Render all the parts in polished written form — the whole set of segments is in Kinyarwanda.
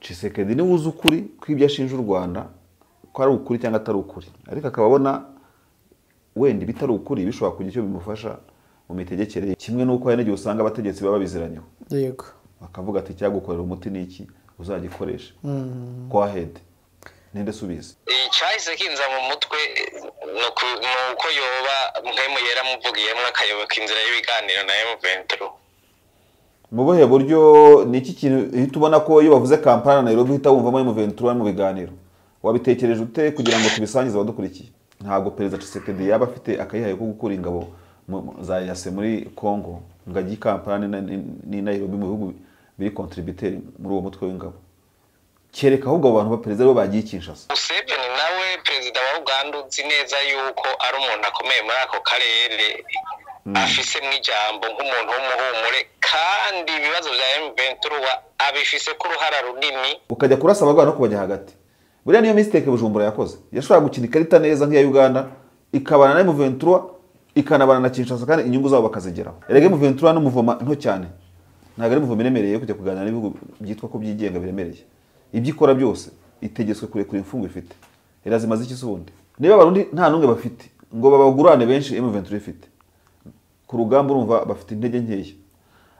Tshisekedi niwe uzi ukuri kw'ibyo ashinja u Rwanda ko ari ukuri cyangwa atari ukuri, ariko akaba abona wenda ibitari ukuri bishobora kugira icyo bimufasha mu mitegekere ye. Kimwe n'uko hari n'igihe usanga abategetsi baba babiziranyeho, yego, bakavuga ati icyagukorera umuti ni iki, uzagikoresha go ahead, ninde subiza. Icyahise kinza mu mutwe ni uko yoba Mpwemu Yera amuvugiyemo akayoboka inzira y'ibiganiro na M23. Mu buhe buryo? Ni iki kintu uhita ubona ko iyo bavuze Kampala na Nairobi uhita wumvamo M23 mu biganiro? Wabitekereje ute kugira ngo tubisangize abadukurikiye? Ntabwo Perezida Tshisekedi yaba afite akayihaye ko gukura ingabo za EAC muri Congo ngo ajye i Kampala ni Nairobi mu bihugu biri contributeur muri uwo mutwe w'ingabo, kereka ahubwo abo bantu ba perezida bo bagiye i Kinshasa. Museveni nawe perezida wa Uganda uzi neza yuko ari umuntu akomeye muri ako karere, afisemo ijambo nk'umuntu w'umuhumure, kandi ibibazo bya M23 abifise ko uruhara runini. Ukajya kurasa abarwana no kubajya hagati. Buriya niyo mistake Bujumbura yakoze, yashobora gukina ikarita neza nk'iya Uganda ikabana na M23 ikanabana na Kinshasa kandi inyungu zabo bakazigeraho. Erega M23 n'umuvoma nto cyane, ntabwo ari umuvoma iremereye kujya kuganira n'ibihugu byitwa ko byigenga biremereye. Ibyo ikora byose itegetswe kurekura imfungwa ifite. Irazimaze iki se ubundi? Niba Abarundi nta n'umwe bafite ngo babagurane benshi M23 ifite ku rugamba, urumva bafite intege nkeya,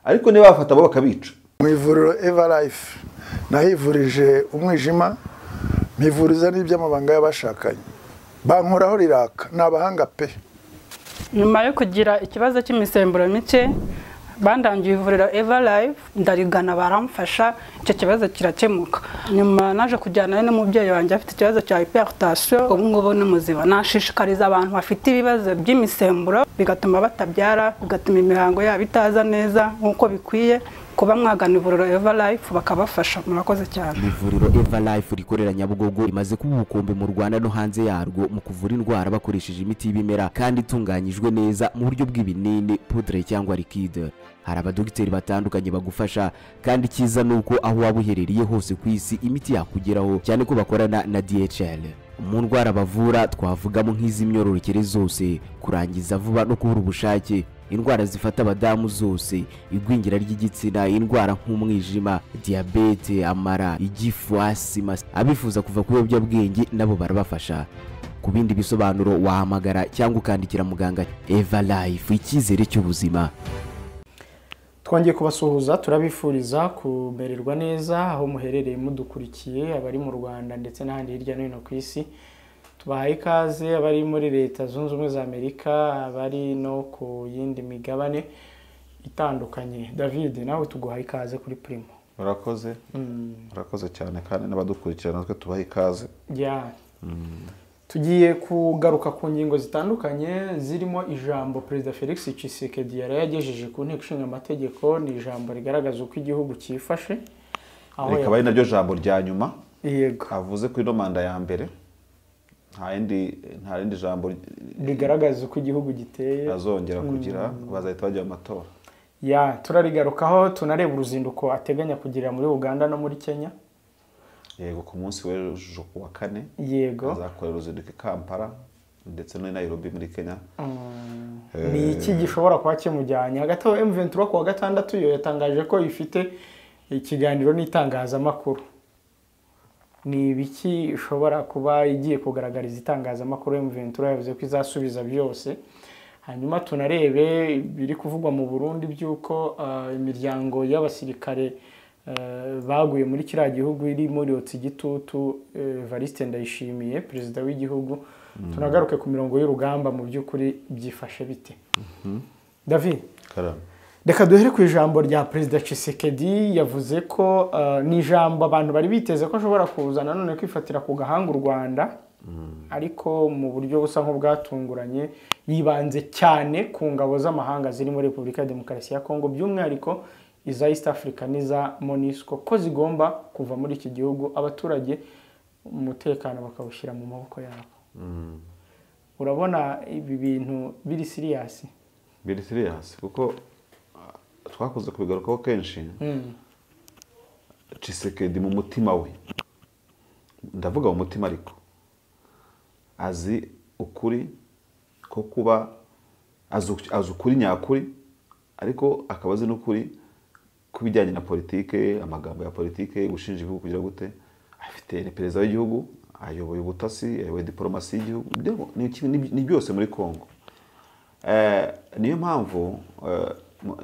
ariko niba bafata bo bakabica. Mu ivuriro Eva Life nahivurije umwijima, mpivuriza n'iby'amabanga y'abashakanye, bankoraho riraka, ni abahanga pe. Nyuma yo kugira ikibazo cy'imisemburo mike, bandangiye ivuriro Eva Life, ndarigana baramfasha, icyo kibazo kirakemuka. Nyuma naje kujyana n'umubyeyi wanjye afite ikibazo cya hypertension, ubu ngubu ni muzima. Nashishikariza abantu bafite ibibazo by'imisemburo bigatuma batabyara, bigatuma imihango yabo itaza neza nk'uko bikwiye, kuba mwagana ivuriro Eva Life bakabafasha. Murakoze cyane. Ivuriro Eva Life rikorera Nyabugogo rimaze kuba ubukombe mu Rwanda no hanze yarwo mu kuvura indwara bakoresheje imiti y'ibimera kandi itunganyijwe neza mu buryo bw'ibinini, poudre cyangwa liquide. Hari abadogiteri batandukanye bagufasha, kandi icyiza ni uko aho waba uherereye hose ku isi imiti yakugeraho, cyane ko bakorana na DHL. Mu ndwara bavura twavugamo nk'iz'imyororokere zose, kurangiza vuba no kubura ubushake, indwara zifata abadamu zose, igwingira ry'igitsina, indwara nk'umwijima, diyabete, amara, igifu, asima. Abifuza kuva ku biyobyabwenge nabo barabafasha. Ku bindi bisobanuro wahamagara cyangwa ukandikira muganga. Eva Life, icyizere cy'ubuzima. Twongeye kubasuhuza, turabifuriza kumererwa neza aho muherereye mudukurikiye, abari mu Rwanda ndetse n'ahandi hirya no hino ku isi. Tubahaye ikaze abari muri Leta Zunze Ubumwe za Amerika, abari no ku yindi migabane itandukanye. David, nawe tuguhaye ikaze kuri Primo. Murakoze, murakoze cyane, kandi n'abadukurikira natwe tubaha ikaze. Ya. Tugiye kugaruka ku ngingo zitandukanye zirimo ijambo Perezida Felix Tshisekedi yari yagejeje ku nteko ishinga amategeko. Ni ijambo rigaragaza uko igihugu cyifashe, aho rikaba ari naryo jambo rya nyuma yego avuze kuri manda ya mbere. Nta rindi jambo rigaragaza uko igihugu giteye azongera kugira, bazahita bajya mu matora. Ya, turarigarukaho, tunareba uruzinduko ateganya kugira muri Uganda no muri Kenya. Yego, ku munsi w'ejo ku wa kane yego azakorera uruzinduko i Kampala ndetse no i Nairobi muri Kenya. Ni iki gishobora kuba kimujyanye? Hagati aho M23 ku wa gatandatu yo yatangaje ko ifite ikiganiro n'itangazamakuru. Ni ibiki ishobora kuba igiye kugaragariza itangazamakuru? M23 yavuze ko izasubiza byose. Hanyuma tunarebe biri kuvugwa mu Burundi by'uko imiryango y'abasirikare baguye muri kiriya gihugu iri muri yotsa igitutu Evariste Ndayishimiye perezida w'igihugu. Tunagaruke ku mirongo y'urugamba mu by'ukuri byifashe bite. David, reka duhere ku ijambo rya Perezida Tshisekedi. Yavuze ko ni ijambo abantu bari biteze ko ashobora kuza nanone kwifatira ku gahanga u Rwanda, ariko mu buryo busa nk'ubwatunguranye yibanze cyane ku ngabo z'amahanga ziri muri Repubulika ya Demokarasi ya Kongo, by'umwihariko iza East Africa n'iza MONUSCO, ko zigomba kuva muri iki gihugu, abaturage umutekano bakawushyira mu maboko yabo. Urabona ibi bintu biri serious? Biri serious kuko twakoze kubigarukaho kenshi. Tshisekedi mu mutima we, ndavuga mu mutima, ariko azi ukuri ko kuba azi ukuri nyakuri, ariko akaba azi n'ukuri Ku bijyanye na politike, amagambo ya politike, gushinja ibihugu kugira gute, afite ni perezida w'igihugu, ayoboye ubutasi, ayoboye diplomasi y'igihugu, ni byose muri Kongo. Niyo mpamvu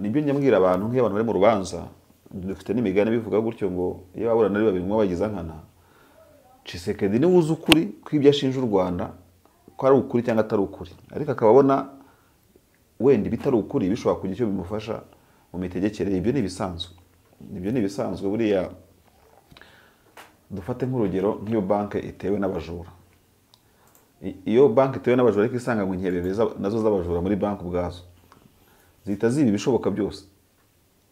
nibyo nyambwira abantu nk'iyo abantu bari mu rubanza, dufite n'imigani bivuga gutyo ngo iyo baburana ari babiri umwe bagize nkana. Tshisekedi niwe uzi ukuri kw'ibyo ashinja u Rwanda, ko ari ukuri cyangwa atari ukuri, ariko akaba abona wenda ibitari ukuri bishobora kugira icyo bimufasha mu mitegekere. Ibyo ni ibisanzwe, ibyo ni ibisanzwe. Buriya dufate nk'urugero nk'iyo banke itewe n'abajura, iyo banki itewe n'abajura ariko isanga ngo inkebebe nazo z'abajura muri banki ubwazo zihita ziba ibishoboka byose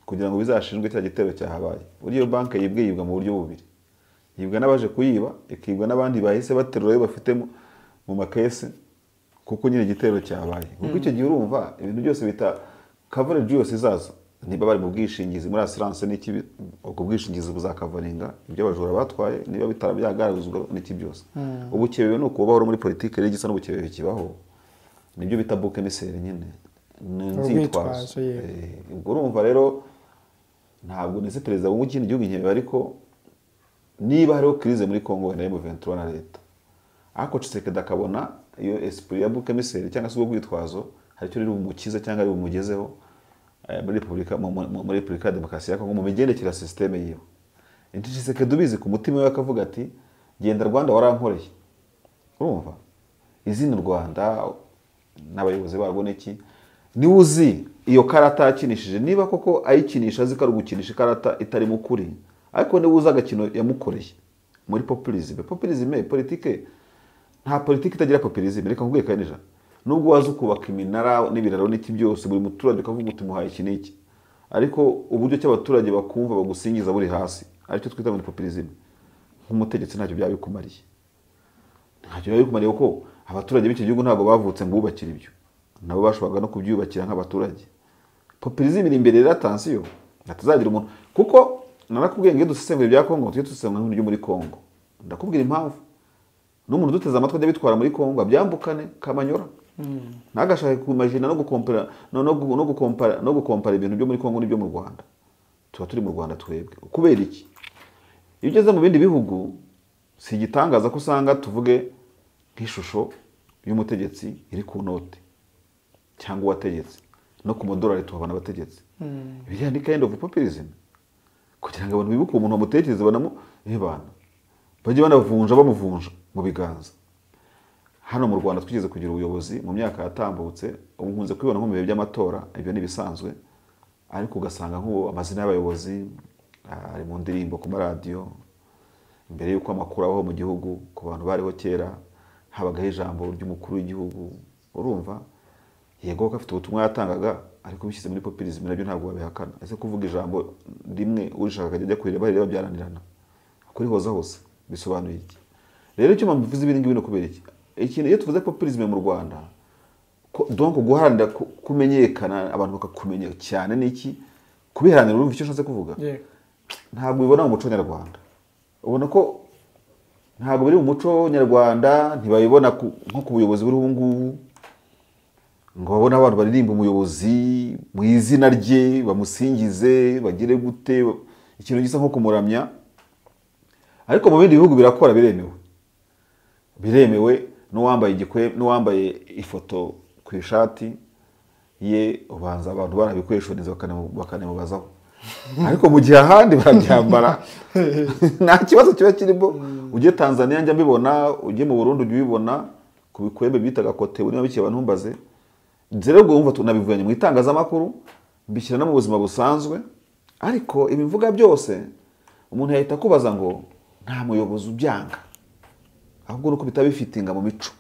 kugira ngo bizashinjwe cya gitero cyahabaye. Buriya iyo banki yibwe yibwa mu buryo bubiri, yibwa n'abaje kuyiba, ikibwa n'abandi bahise baterura ayo bafite mu makese, kuko nyine igitero cyabaye. Kuko icyo gihe urumva ibintu byose bita coverage yose izaza, niba bari mu bwishingizi muri assurance n'iki, ubwo bwishingizi buzakavaringa ibyo abajura batwaye, niba bitara byagaragazwa n'iki byose. Ubukebebe ni ukubaho muri politike rero, igisa n'ubukebebe kibaho, nibyo bita bouc émissaire nyine, ni inzitwazo. Ubwo urumva rero ntabwo nese perezida w'ikindi gihugu inkebebe, ariko niba hariho crise muri Kongo wenda M23 na leta, ariko Tshisekedi akabona iyo esprit ya bouc émissaire cyangwa se ubwo bwitwazo hari icyo riri bumukize cyangwa ari bumugezeho muri Republika muri Republika ya Demokarasi ya Kongo mu migendekere ya systeme yiwe. Tshisekedi ubizi ku mutima we akavuga ati genda Rwanda warankoreye, urumva izina Rwanda n'abayobozi barwo n'iki, niwe uzi iyo karata yakinishije, niba koko ayikinisha azi ko ari ugukinisha ikarata itarimo ukuri, ariko niwe uzi agakino yamukoreye muri populisme. Populisme politike, nta politike itagira populisme. Reka nkubwiye kandi nija, nubwo waza ukubaka iminara n'ibiraro n'iki byose, buri muturage ukavuga uti muhaye iki n'iki, ariko uburyo cy'abaturage bakumva bagusingiza buri hasi, aricyo twita muri populisme. Nk'umutegetsi ntacyo byaba bikumariye, ntacyo byaba bikumariye kuko abaturage b'iki gihugu ntabwo bavutse ngo bubakire ibyo, nabo bashoboraga no kubyubakira nk'abaturage. Populisme iri imbere rero, attention, hatazagira umuntu, kuko narakubwiye ngo iyo dusesengura ibya Kongo tujye dusesengura nk'ibyo muri Kongo. Ndakubwira impamvu n'umuntu uduteze amatwi ajya bitwara muri Kongo abyambukane Kamanyora, ntagashake kumajina no gukompara no gukompara ibintu byo muri Kongo n'ibyo mu Rwanda. Tuba turi mu Rwanda twebwe. Kubera iki? Iyo ugeze mu bindi bihugu si igitangaza ko usanga tuvuge nk'ishusho y'umutegetsi iri ku note cyangwa uwategetse, no ku madolari tuhabona abategetsi. Biriya ni kind of populism, kugira ngo abantu bibuke umuntu bamutekereze banamu ebana bajye banavunja bamuvunja mu biganza. Hano mu Rwanda twigeze kugira ubuyobozi mu myaka yatambutse, ubu nkunze kubibona nko mu bihe by'amatora, ibyo ni ibisanzwe, ariko ugasanga nk'ubu amazina y'abayobozi ari mu ndirimbo ku maradiyo. Mbere y'uko amakuru abaho mu gihugu, ku bantu bariho kera habagaho ijambo ry'umukuru w'igihugu, urumva yego ko afite ubutumwa yatangaga, ariko bishyize muri populism nabyo ntabwo babihakana. Ese kuvuga ijambo rimwe urishaka akajya ajya kurireba rireba byaranirana kurihoza hose bisobanuye iki? Rero icyo mbivuze ibi ngibi no kubera iki? Ikintu iyo tuvuze populism mu Rwanda, donc guharanira kumenyekana, abantu bakakumenya cyane n'iki, kubiharanira, urumva icyo nshatse kuvuga? Ntabwo ubibona mu muco nyarwanda, ubona ko ntabwo biri mu muco nyarwanda, ntibabibona nko ku buyobozi buri ubu ngubu, ngo babone abantu baririmba umuyobozi mu izina rye bamusingize bagire gute, ikintu gisa nko kumuramya. Ariko mu bindi bihugu birakora, biremewe, biremewe. N'uwambaye igikwe, n'uwambaye ifoto ku ishati ye, ubanza abantu barabikoresha bakanamubazaho, ariko mu gihe ahandi barabyambara nta kibazo kiba kirimo. Ujye Tanzania njya mbibona, ujye mu Burundi ujye ubibona ku bikwembe bitaga kote, niba bikeye abantu ntumbaze. Nzi rero ubwo wumva tunabivuganye mu itangazamakuru, mbishyira no mu buzima busanzwe, ariko ibi mvuga byose umuntu yahita akubaza ngo nta muyobozi ubyanga, ahubwo nuko bitaba bifitinga mu mico.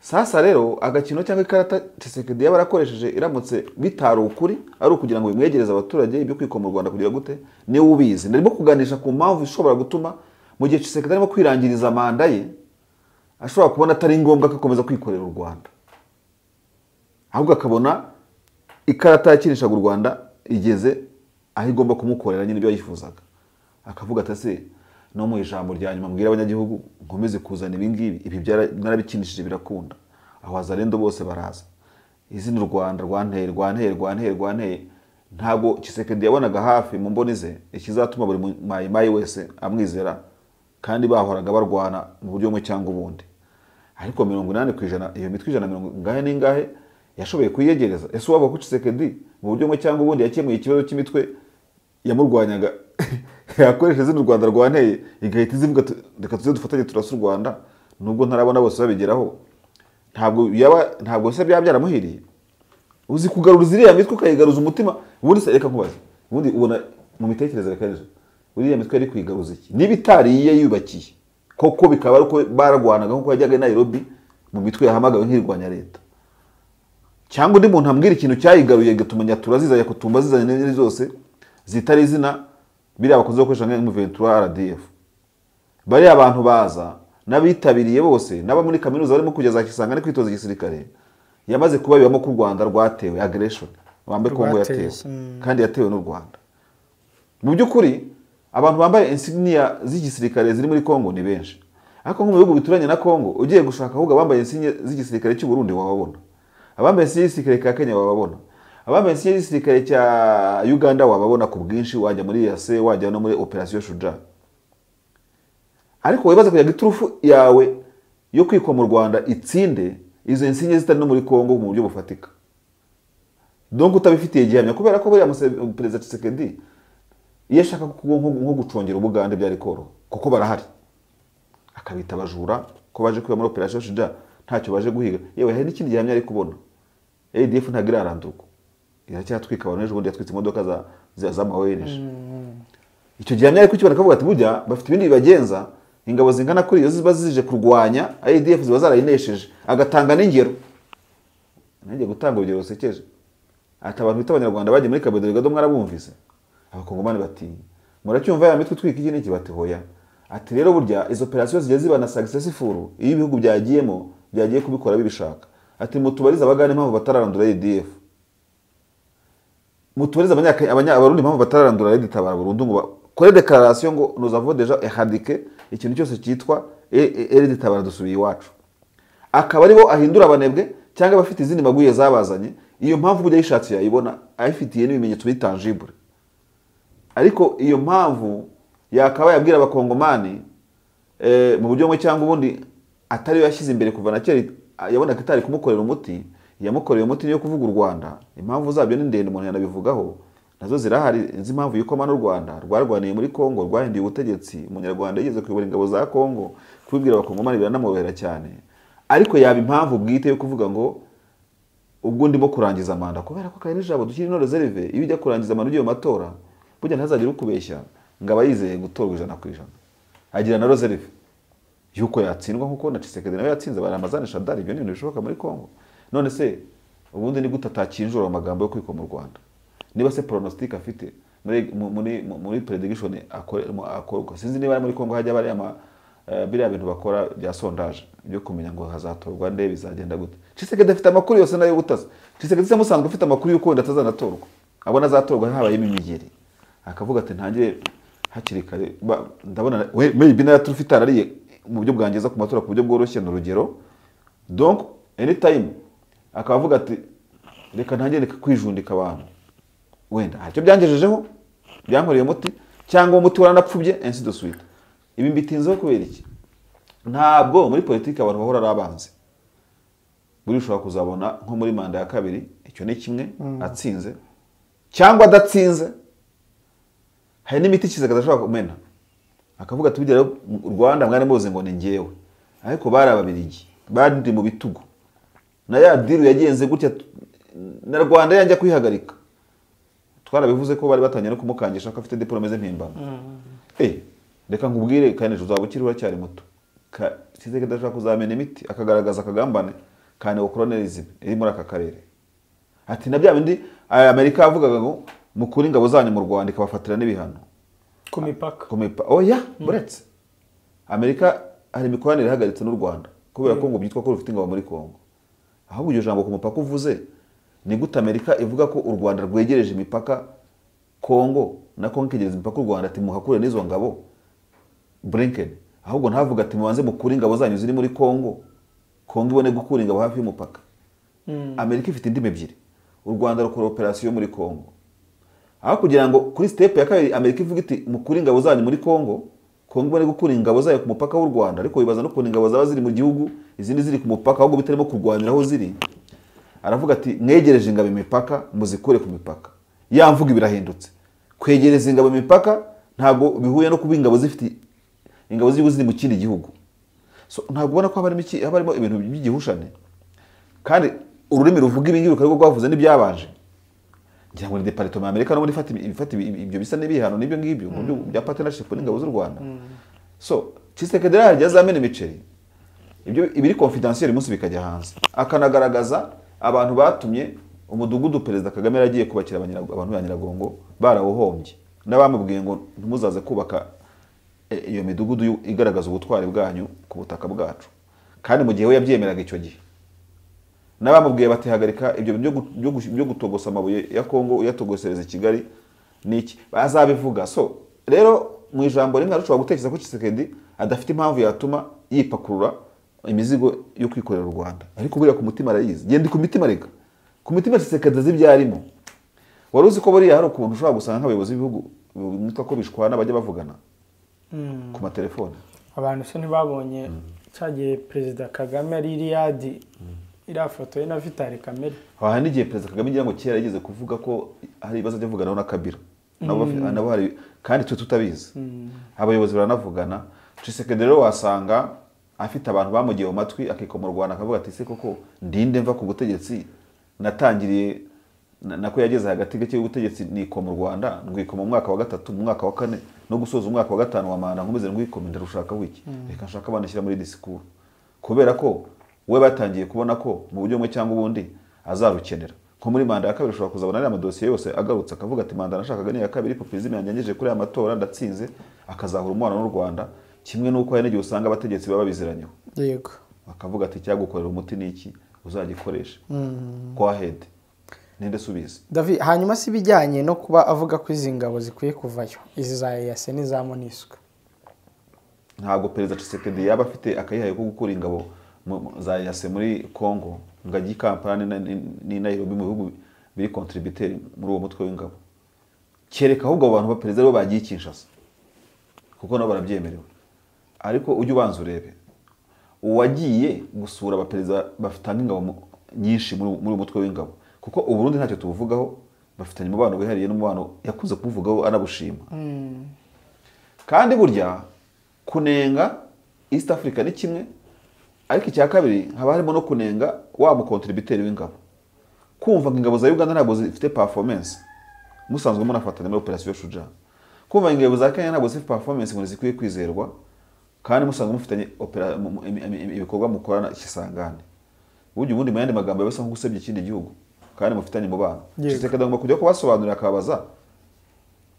Sasa rero agakino cyangwa ikarata Tshisekedi yaba yarakoresheje, iramutse bitari ukuri, ari ukugira ngo bimwegereze abaturage, ibyo kwikoma u Rwanda kugira gute, niwe ubizi. Ndimo kuganisha ku mpamvu ishobora gutuma mu gihe Tshisekedi arimo kwirangiriza manda ye, ashobora kubona atari ngombwa ko akomeza kwikorera u Rwanda, ahubwo akabona ikarata yakinishaga u Rwanda igeze aho igomba kumukorera nyine ibyo yifuzaga, akavuga ati ese no mu ijambo rya nyuma mbwira abanyagihugu nkomeze kuzana ibi ngibi, ibi narabikinishije birakunda, aho wazalendo bose baraza, izina u Rwanda rwanteye rwanteye rwanteye rwanteye. Ntabwo Tshisekedi yabonaga hafi mu mboni ze ikizatuma buri mayimayi wese amwizera, kandi bahoraga barwana mu buryo bumwe cyangwa ubundi. Ariko 80% iyo mitwe 150 n'ingahe yashoboye kuyiyegereza. Ese uwavuga ko Tshisekedi mu buryo bumwe cyangwa ubundi yakemuye ikibazo cy'imitwe yamurwanyaga yakoresheje izina u Rwanda rwanteye, igahita izivuga reka tuze dufatanye turase u Rwanda, nubwo ntarabona bose babigeraho, ntabwo se byaba byaramuhiriye. Uzi kugaruza iriya mitwe ukayigaruza umutima. Ubundi se reka nkubaze, ubundi ubona mu mitekerereze reka neza, uriya mitwe yari kuyigaruza iki niba itariye yubakiye koko, bikaba ari uko bararwanaga nkuko yajyaga i Nairobi mu mitwe yahamagawe nk'irwanya leta, cyangwa undi muntu ambwira ikintu cyayigaruye gatuma Nyatura zizajya kutumba zizanye n'izindi zose zitari izina biriya bakunze gukoresha nka M23 RDF. Bariya abantu baza n'abitabiriye bose n'aba muri kaminuza barimo kugeza Kisangani kwitoza igisirikare, yamaze kuba bibamo ko u Rwanda rwatewe aggression, bambe Kongo yatewe kandi yatewe n'u Rwanda. Mu by'ukuri abantu bambaye insignia z'igisirikare ziri muri Kongo ni benshi, ariko nko mu bihugu bituranye na Kongo ugiye gushaka ahubwo abambaye insigne z'igisirikare cy'u Burundi wababona, abambaye insigne z'igisirikare cya Kenya wababona, abambaye insigne z'igisirikare cya Uganda wababona ku bwinshi, wajya muri EAC, wajya no muri Operation Shuja. Ariko wibaza kugira iturufu yawe yo kwikwa mu Rwanda itsinde izo insigne zitari no muri Kongo mu buryo bufatika, donc utabifitiye gihamya, kubera ko buriya Perezida Tshisekedi iyo ashaka nko gucongera Ubugande byari koroha kuko barahari, akabita abajura ko baje kwiba muri Operation Shuja ntacyo baje guhiga. Yewe hari n'ikindi gihamya ari kubona, ADF ntabwo irarandurwa, iracyatwika abantu, ejo bundi yatwitse imodoka z'amawereje. Icyo gihamya ari kukibona akavuga ati burya bafite ibindi bibagenza, ingabo zingana kuri iyo ziba zije kurwanya ADF ziba zarayinesheje, agatanga n'ingero. Nanjye gutanga urugero rusekeje, ati abantu bita abanyarwanda bagiye muri Cabo Delgado mwarabumvise, abakongomani bati muracyumva ya mitwe twika iki n'iki, bati hoya. Ati rero burya izo operation zigiye ziba na successful iyo ibihugu byagiyemo byagiye kubikora bibishaka. Ati mutubarize abagane impamvu batararandura ADF, mutubarize abarundi impamvu batararandura RED Tabara burundu, ngo bakore declaration ngo nous avons déjà éradiqué ikintu cyose cyitwa RED Tabara dusubiye iwacu. Akaba aribo ahindura abanebwe cyangwa abafite izindi maguye zabazanye. Iyo mpamvu burya yishatse yayibona ayifitiye n'ibimenyetso bitangible. Ariko iyo mpamvu yakaba yabwira abakongomani mu buryo bumwe cyangwa ubundi atari yashyize imbere kuva na kera, yabonaga itari kumukorera umuti, yamukoreye umuti niyo kuvuga u Rwanda. Impamvu zabyo ni ndende umuntu yanabivugaho, nazo zirahari. Izi impamvu yikoma n'u Rwanda rwarwaniye muri Kongo, rwahinduye ubutegetsi, umunyarwanda yigeze kuyobora ingabo za Kongo, kubibwira abakongomani biranamworohera cyane. Ariko yaba impamvu bwite yo kuvuga ngo ubwo ndimo kurangiza manda, kubera ko kare n'ijabo dukiri no reserve, iyo ujya kurangiza manda ugiye mu matora burya ntazagire ukubeshya ngo aba yizeye gutorwa 100%, agira na reserve yuko yatsindwa nkuko na Tshisekedi nawe yatsinze baramazana Shadari. Ibyo ni ibintu bishoboka muri Kongo. None se ubundi ni gute atakinjura amagambo yo kwikoma mu Rwanda? Niba se pronostic afite muri prediction akorwa, sinzi niba muri Kongo hajya bari ama biriya bintu bakora bya sondage byo kumenya ngo hazatorwa nde bizagenda gute. Tshisekedi afite amakuru yose nayo butase. Tshisekedi se musanzwe afite amakuru yuko wenda atazanatorwa, abona azatorwa habaye imigeri, akavuga ati ntangire hakiri kare, ndabona maybe na turufite arariye mu buryo bwangeza ku matora ku buryo bworoshye n'urugero. Donc anytime akavuga ati reka ntangire kwijundika abantu, wenda ntacyo byangejejeho byankoreye umuti cyangwa umuti waranapfubye ainsi de suite. Ibi mbitinzeho kubera iki? Ntabwo muri politiki abantu bahora ari abanzi. Buri ushobora kuzabona nko muri manda ya kabiri, icyo ni kimwe, atsinze cyangwa adatsinze, hari n'imiti Tshisekedi ashobora kumena akavuga ati bigera u Rwanda mwari muzi ngo ni njyewe, ariko bari ababirigi bandi mu bitugu na ya deal yagenze gutya na Rwanda yanjya kwihagarika. Twarabivuze ko bari batangiye no kumukangisha ko afite diplome ze mpimbano. Reka nkubwire kandi uzaba ukiri uracyari muto, Tshisekedi ashobora kuzamena imiti akagaragaza akagambane ka neocolonialism iri muri aka karere. Ati na bya bindi Amerika yavugaga ngo mukuri ingabo zanyu mu Rwanda ikabafatira n'ibihano ku mipaka. Oya, buretse Amerika hari imikoranire ihagaritse n'u Rwanda kubera ko ngo byitwa ko rufite ingabo muri Kongo. Ahubwo iryo jambo ku mupaka uvuze, ni gute Amerika ivuga ko u Rwanda rwegereje imipaka Kongo na Kongo ikegereza imipaka u Rwanda, ati muhakure n'izo ngabo Blinken? Ahubwo ntavuga ati mubanze mukure ingabo zanyu ziri muri Kongo, Kongo ibone gukura ingabo hafi y'umupaka. Amerika ifite indimi ebyiri. U Rwanda rukora operation muri Kongo, Aho kugira ngo kuri step ya kabiri Amerika ivuga iti mukure ingabo zanyu muri Kongo, Kongo bari gukura ingabo zayo ku mupaka w'u Rwanda, ariko bibaza no kuntu ingabo zaba ziri mu gihugu izindi ziri ku mupaka ahubwo bitarimo kurwanira aho ziri. Aravuga ati mwegereje ingabo imipaka muzikure ku mipaka. Ya mvuga birahindutse. Kwegereza ingabo imipaka ntabwo bihuye no kuba ingabo zifite ingabo z'igihugu ziri mu kindi gihugu. So ntabwo ubona ko haba harimo ibintu by'igihushane. Kandi ururimi ruvuga ibi ngibi rukaba rwavuze n'ibyabanje. Ngira ngo ni departement ya Amerika no muri ifata ibyo bisa n'ibihano n'ibyo ngibyo mu byo bya partnership n'ingabo z'u Rwanda. So Tshisekedi yarajya azamena imiceri ibyo ibiri confidentiel umunsi bikajya hanze, akanagaragaza abantu batumye umudugudu Perezida Kagame yaragiye kubakira abantu ba Nyiragongo barawuhombye, n'abamubwiye ngo ntimuzaze kubaka iyo midugudu igaragaza ubutwari bwanyu ku butaka bwacu, kandi mu gihe we yabyemeraga icyo gihe. N'abamubwiye bati hagarika ibyo byo gutogosa amabuye ya Kongo uyatogosereza i Kigali niki bazabivuga. So rero mu ijambo rimwe arashobora gutekereza ko Tshisekedi adafite impamvu yatuma yipakurura imizigo yo kwikorera u Rwanda, ariko buriya ku mutima arayizi. Genda ku mitima, reka ku mitima Tshisekedi azi ibyarimo. Wari uzi ko buriya hari ukuntu ushobora gusanga nk'abayobozi b'ibihugu mwitwa ko bishwana bajya bavugana ku matelefone. Abantu se ntibabonye cyagiye Perezida Kagame ari Riyadh iriya foto ye na Vital Kamerhe. Aha n'igihe Perezida Kagame ngira ngo kera yigeze kuvuga ko hari ibibazo ajya avuganaho na Kabila, nabo hari kandi twe tutabizi. Abayobozi baranavugana. Tshisekedi rero wasanga afite abantu bamugiye mu matwi akikoma u Rwanda akavuga ati se koko ndinde mva ku butegetsi natangiriye nako yageze hagati gake y'ubutegetsi nikoma u Rwanda ndwikoma mu mwaka wa 3 mu mwaka wa 4 no gusoza umwaka wa 5 wa manda nkomeze ndwikoma ndarushaka wiki, reka nshaka abana shyira muri disikuru, kubera ko we batangiye kubona ko mu buryo bumwe cyangwa ubundi azarukenera. Nko muri manda ya kabiri ushobora kuzabona ari amadosiye yose agarutse akavuga ati manda nashakaga ni ya kabiri, populisme yanjye ngejeje kuri aya matora ndatsinze, akazahura umubano n'u Rwanda. Kimwe nuko hari n'igihe usanga abategetsi baba biziranyeho, yego, bakavuga ati cyagukorera umuti niki uzagikoresha go ahead ninde subiza. David, hanyuma si bijyanye no kuba avuga ko izi ngabo zikwiye kuvayo, izi za EAC n'iza MONUSCO, ntabwo Perezida Tshisekedi yaba afite akayihaye ko gukura ingabo za EAC muri Congo ngo ajye i Kampala ni Nairobi mu bihugu biri contributeur muri uwo mutwe w'ingabo. Kereka ahubwo abo bantu ba perezida bo bagiye Kinshasa kuko nabo barabyemerewe. Ariko ujye ubanza urebe uwagiye gusura abaperezida bafitanye ingabo nyinshi muri uwo mutwe w'ingabo, kuko u Burundi ntacyo tubuvugaho, bafitanye umubano wihariye n'umubano yakunze kuvugaho anabushima. Kandi burya kunenga East Africa ni kimwe, ariko icya kabiri haba harimo no kunenga wa mukontributeur w'ingabo. Kumva ngo ingabo za Uganda ntabwo zifite performance musanzwe munafatanya muri operation Shujaa, kumva ingabo za Kenya ntabwo zifite performance ngo zikwiye kwizerwa kandi musanzwe mufitanye ibikorwa mukorana ikisangane. Burya ubundi mu yandi magambo yabasa nko gusebya ikindi gihugu kandi mufitanye umubano. Tshisekedi agomba kujya kubasobanurira akababaza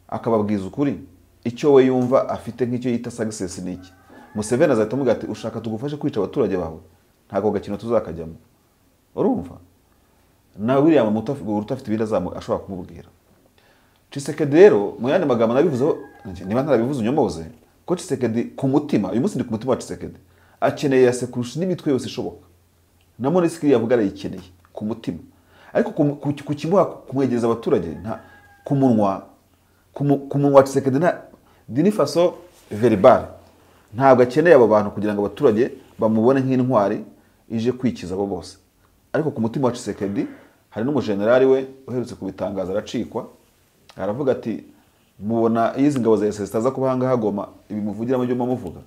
akababwiza ukuri icyo we yumva afite nk'icyo yita success niki. Museveni azahita amubwira ati ushaka tugufashe kwica abaturage bawe, ntabwo gakino tuzakajyamo. Urumva na William Ruto afite ibindi ashobora kumubwira. Tshisekedi rero mu yandi magambo nabivuzeho, niba ntarabivuze unyomoze, ko Tshisekedi ku mutima, uyu munsi ndi ku mutima wa Tshisekedi, akeneye yase kurusha n'imitwe yose ishoboka. Na MONUSCO yavuga arayikeneye ku mutima, ariko kukimuha kumwegereza abaturage nta ku munwa Tshisekedi nta dini faso verbal, ntabwo akeneye abo bantu kugira ngo abaturage bamubone nk'intwari ije kwikiza abo bose. Ariko ku mutima wa Tshisekedi hari n'umujenerali we uherutse kubitangaza aracikwa, aravuga ati mubona izi ngabo za SS zitaza kuba hanga hagoma ibi muvugira mu byo muvuga.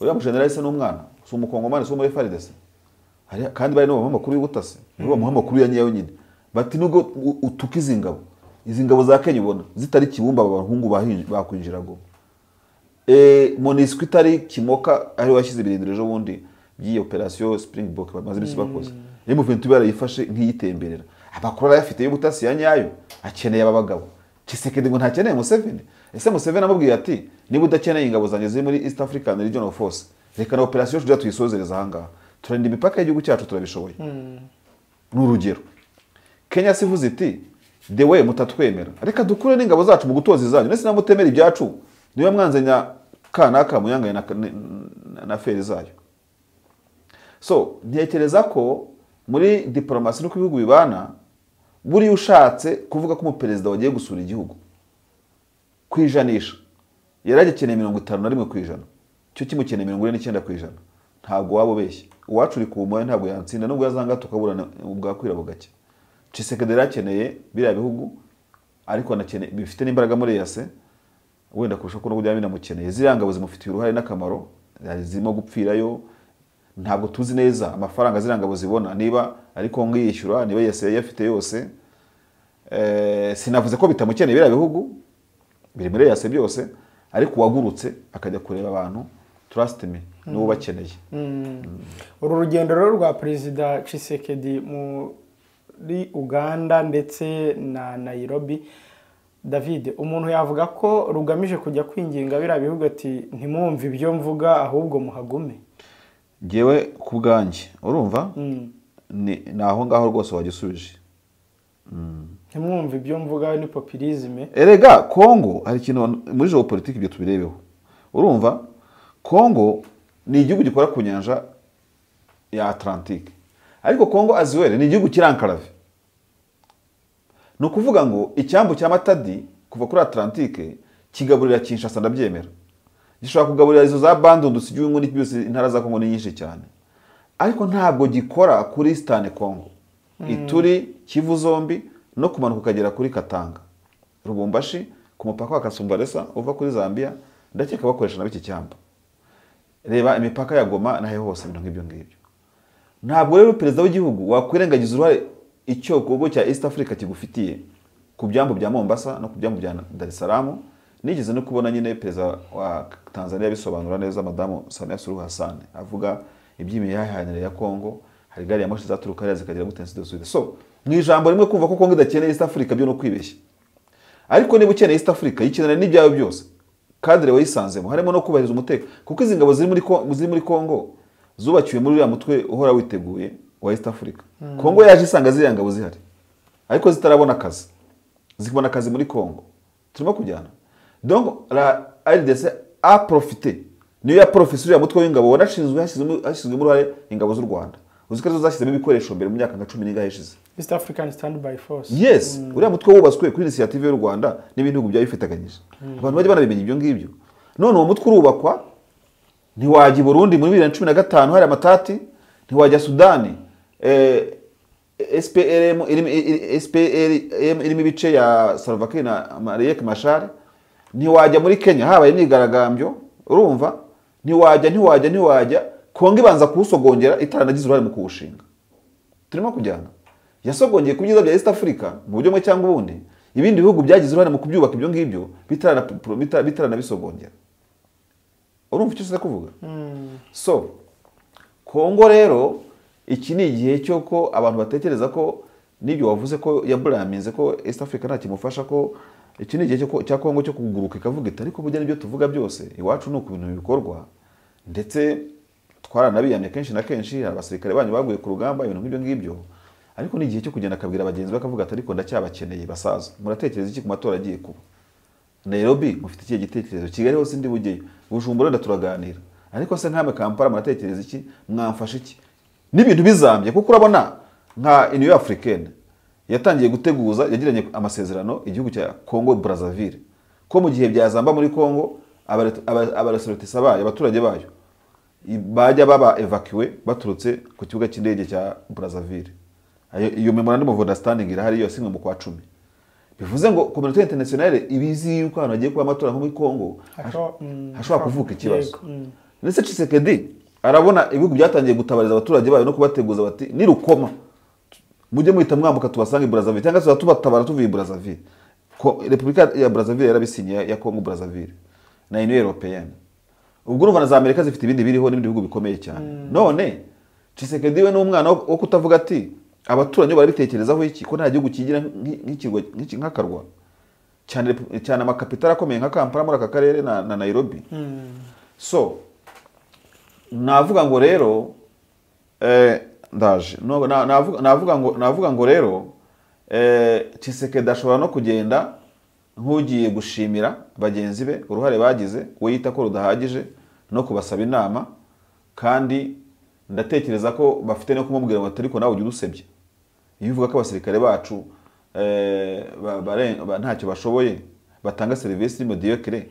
Uriya mujenerali se n'umwana, si umukongomani, si muri FARDC, kandi bari no bamuha amakuru y'ubutasi, nibo bamuha amakuru ya nyayo nyine. Bati nubwo utuka izi ngabo za Kenya ubona zitari kibumba abahungu bakwinjira Goma. MONUSCO itari kimoka ari washyize ibirindiro ejo bundi by'iyi operation Springbok bamaze iminsi bakoze. M23 barayifashe nk'iyitemberera. Amakuru arayafite y'ubutasi ya nyayo, akeneye aba bagabo. Tshisekedi ngo ntakeneye Museveni. Ese Museveni amubwiye ati niba udakeneye ingabo zanjye ziri muri East African Regional Force, reka na operation Shujaa tuyisozereza aha ngaha. Turinda imipaka y'igihugu cyacu turabishoboye. Ni urugero. Kenya sivuze iti the way mutatwemera, reka dukure n'ingabo zacu mu gutoza izanyu, nese namutemera ibyacu niba mwanzenya kanaka muyangaye na feri zayo. So ntekereza ko muri diplomasi no kubihugu bibana, buri ushatse kuvuga ko umuperezida wagiye gusura igihugu Kwijanisha yaragikeneye 51%, cyo kimukeneye 49%. Ntabwo waba ubeshye, uwacu uri ku moya ntabwo yantsinda nubwo yazanga tukaburana ubwakwira bugake. Tshisekedi yarakeneye biriya bihugu, ariko anakeneye bifite n'imbaraga muri EAC wenda kurusha ko n'ubwo binamukeneye. Ziriya ngabo zimufitiye uruhare n'akamaro, zirimo gupfirayo. Ntabwo tuzi neza amafaranga ziriya ngabo zibona, niba ari Kongo yishyura, niba EAC yafite yose. Sinavuze ko bitamukeneye biriya bihugu biri muri EAC byose, ariko uwagurutse akajya kureba abantu, trust me, nibo bakeneye. Uru rugendo rero rwa Perezida Tshisekedi muri Uganda ndetse na Nairobi, David, umuntu yavuga ko rugamije kujya kwinginga biriya bihugu ati ntimwumve ibyo mvuga ahubwo muhagume. Ngewe ku bwanjye urumva ni aho ngaho rwose wagisubije. Ntimwumve ibyo mvuga ni populisme. Erega Kongo hari ikintu muri geopolitique ibyo tubirebeho. Urumva Kongo ni igihugu gikora ku nyanja ya Atlantique, ariko Kongo aziwere ni igihugu kirankarave. Ni ukuvuga ngo icyambu cya Matadi kuva kuri Atlantique kigaburira Kinshasa, ndabyemera. Gishobora kugaburira izo za Bandundu, sijyungu n'iki byose, intara za Kongo ni nyinshi cyane, ariko ntabwo gikora kuri Eastern Congo, Ituri, Kivu zombi no kumanuka ukagera kuri Katanga, Lubumbashi, ku mupaka wa Kasumbalesa uva kuri Zambia, ndakeka bakoresha nabo iki cyambu. Reba imipaka ya Goma nahe hose, ibintu nk'ibyo ngibyo. Ntabwo rero perezida w'igihugu wakwirengagiza uruhare icyo gihugu cya East Africa kigufitiye ku byambu bya Mombasa no ku byambu bya Dar es Salaam. Nigeze no kubona nyine perezida wa Tanzania bisobanura neza, Madamu Samia Suluhu Hassan, avuga iby'imihahiranire ya Kongo, hari gari ya moshi zaturuka hariya zikagera gute nsi dosubire. So mu ijambo rimwe, kumva ko Kongo idakeneye East Africa byo no kwibeshya. Ariko niba ukeneye East Africa, yikenera n'ibyawe byose, cadre wayisanzemo harimo no kubahiriza umutekano, kuko izi ngabo ziri muri Kongo zubakiwe muri uriya mutwe uhora witeguye wa East Africa. Kongo yaje isanga ziriya ngabo zihari, ariko zitarabona akazi, zikibona akazi muri Kongo. Turimo kujyana. Donc la RDC a profité, niyo ya profité uriya mutwe w'ingabo wanashinzwe, hashyizwemo uruhare ingabo z'u Rwanda. Uzi ko arizo zashyizemo ibikoresho mbere mu myaka nka 10 n'ingahe ishize. East African Standby Force. Yes, uriya mutwe wubatswe kuri initiative y'u Rwanda n'ibindi bihugu byabifatanyije. Abantu bajya banabimenya ibyo ngibyo. None uwo mutwe urubakwa, ntiwajya i Burundi muri 2015 hari amatati, ntiwajya Sudani, SPLM SPLM irimo ibice ya Salva Kiir na Riek Machar, ntiwajya muri Kenya habaye imyigaragambyo, urumva ntiwajya Kongo ibanza kuwusogongera itaranagize uruhare mu kuwushinga. Turimo kujyana. Yasogongeye ku byiza bya East Africa mu buryo bumwe cyangwa ubundi, ibindi bihugu byagize uruhare mu kubyubaka ibyo ngibyo bitaranabisogongera. Urumva icyo ushaka kuvuga? So Kongo rero iki ni igihe cyo ko abantu batekereza ko n'ibyo wavuze ko yaburaminze ko East Africa nta kimufasha, ko iki ni igihe cya Kongo cyo kuguruka ikavuga iti ariko burya n'ibyo tuvuga byose iwacu ni uku ibintu bikorwa, ndetse twaranabiyamye kenshi na kenshi, hari abasirikare banyu baguye ku rugamba, ibintu nk'ibyo ngibyo. Ariko ni igihe cyo kugenda akabwira bagenzi be akavuga ati ariko ndacyabakeneye basaza, muratekereza iki ku matora agiye kuba Nairobi? Mufite ikihe gitekerezo? Kigali hose ndi bugeyo, Bujumbura wenda turaganira, ariko se nkamwe Kampala muratekereza iki? Mwamfasha iki? N'ibintu bizambye, kuko urabona nka Union Africaine yatangiye guteguza, yagiranye amasezerano igihugu cya Congo Brazzaville ko mu gihe byazamba muri Congo abaresortisa bayo, abaturage bayo bajya baba evacué baturutse ku kibuga cy'indege cya Brazzaville. Iyo memorandum of understanding irahari yose mu kwa 10. Bivuze ngo communauté internationale ibizi yuko ahantu hagiye kuba amatora nko muri Congo hashobora kuvuka ikibazo. Ndetse Tshisekedi arabona ibihugu byatangiye gutabariza abaturage bayo no kubateguza bati nirukoma mujye muhita mwambuka tubasanga i Brazzaville, cyangwa se tubatabara tuvuye i Brazzaville. Repubulika ya Brazzaville yarabisinye ya Congo Brazzaville na Union Européenne. Ubwo urumva na za Amerika zifite ibindi biriho n'ibindi bihugu bikomeye cyane. None Tshisekedi we n'umwana wo kutavuga ati abaturanyi barabitekerezaho iki, ko nta gihugu kigira nk'ikirwa nk'akarwa, cyane cyane amakapitali akomeye nka Kampala muri aka karere na Nairobi. So navuga ngo rero ndaje navuga ngo rero Tshisekedi ashobora no kugenda nk'ugiye gushimira bagenzi be uruhare bagize, we yita ko rudahagije, no kubasaba inama, kandi ndatekereza ko bafite no kumubwira ngo ariko nawe ujye udusebye iyo uvuga ko abasirikare bacu ntacyo bashoboye, batanga serivisi mediocre.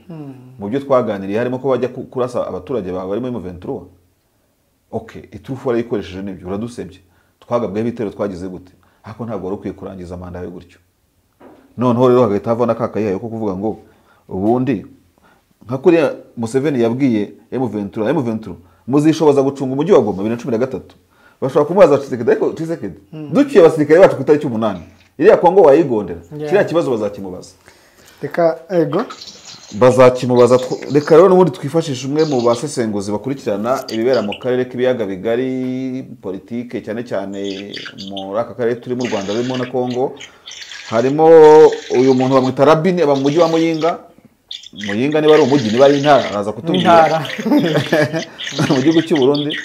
Mu byo twaganiriye harimo ko bajya kurasa abaturage bawe barimo M23. Okay, iturufu warayikoresheje nibyo, uradusebye, twagabweho ibitero, twagize gute, ariko ntabwo wari ukwiye kurangiza manda yawe gutyo. Noneho rero hagahita hava n'akakayihayo ko kuvuga ngo ubundi nka kuriya Museveni yabwiye M23, M23 muzishoboza gucunga umujyi wa Goma 2013, bashobora kumubaza Tshisekedi, ariko Tshisekedi duciye abasirikare bacu ku itariki 8, iriya Kongo wayigondera? Kiriya kibazo bazakimubaza. Reka ego bazakimubaza. Reka rero n'ubundi twifashishe umwe mu basesenguzi bakurikirana ibibera mu karere k'ibiyaga bigari, politike cyane cyane muri aka karere turi mu Rwanda rurimo na Kongo. Harimo uyu muntu bamwita Rabini, aba mu mujyi wa Muyinga. Muyinga niba ari umujyi niba ari intara araza kutubwira, mu gihugu cy'u Burundi.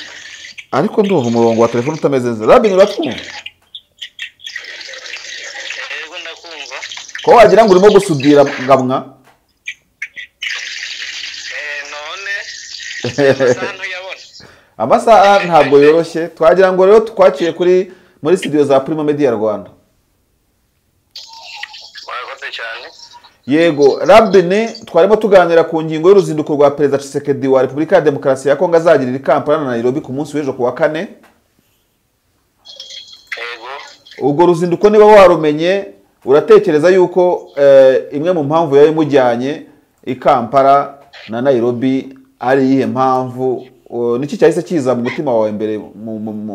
Ariko ndumva umurongo wa telefone utameze neza. Rabini, uratwumva? Yego, ndakumva. Ko wagira ngo urimo gusudira ngamwa? None amasaha ntuyabona? Amasaha ntabwo yoroshye. Twagira ngo rero twaciye kuri muri studio za Primo Media Rwanda. Murakoze cyane. Yego Rabini, twarimo tuganira ku ngingo y'uruzinduko rwa Perezida Tshisekedi wa Repubulika ya Demokarasi ya Kongo azagirira i Kampala na Nairobi ku munsi w'ejo ku wa kane. Yego. Ubwo ruzinduko niba warumenye, uratekereza yuko imwe mu mpamvu yari imujyanye i Kampala na Nairobi ari iyihe mpamvu? Niki cyahise kiza mu mutima wawe mbere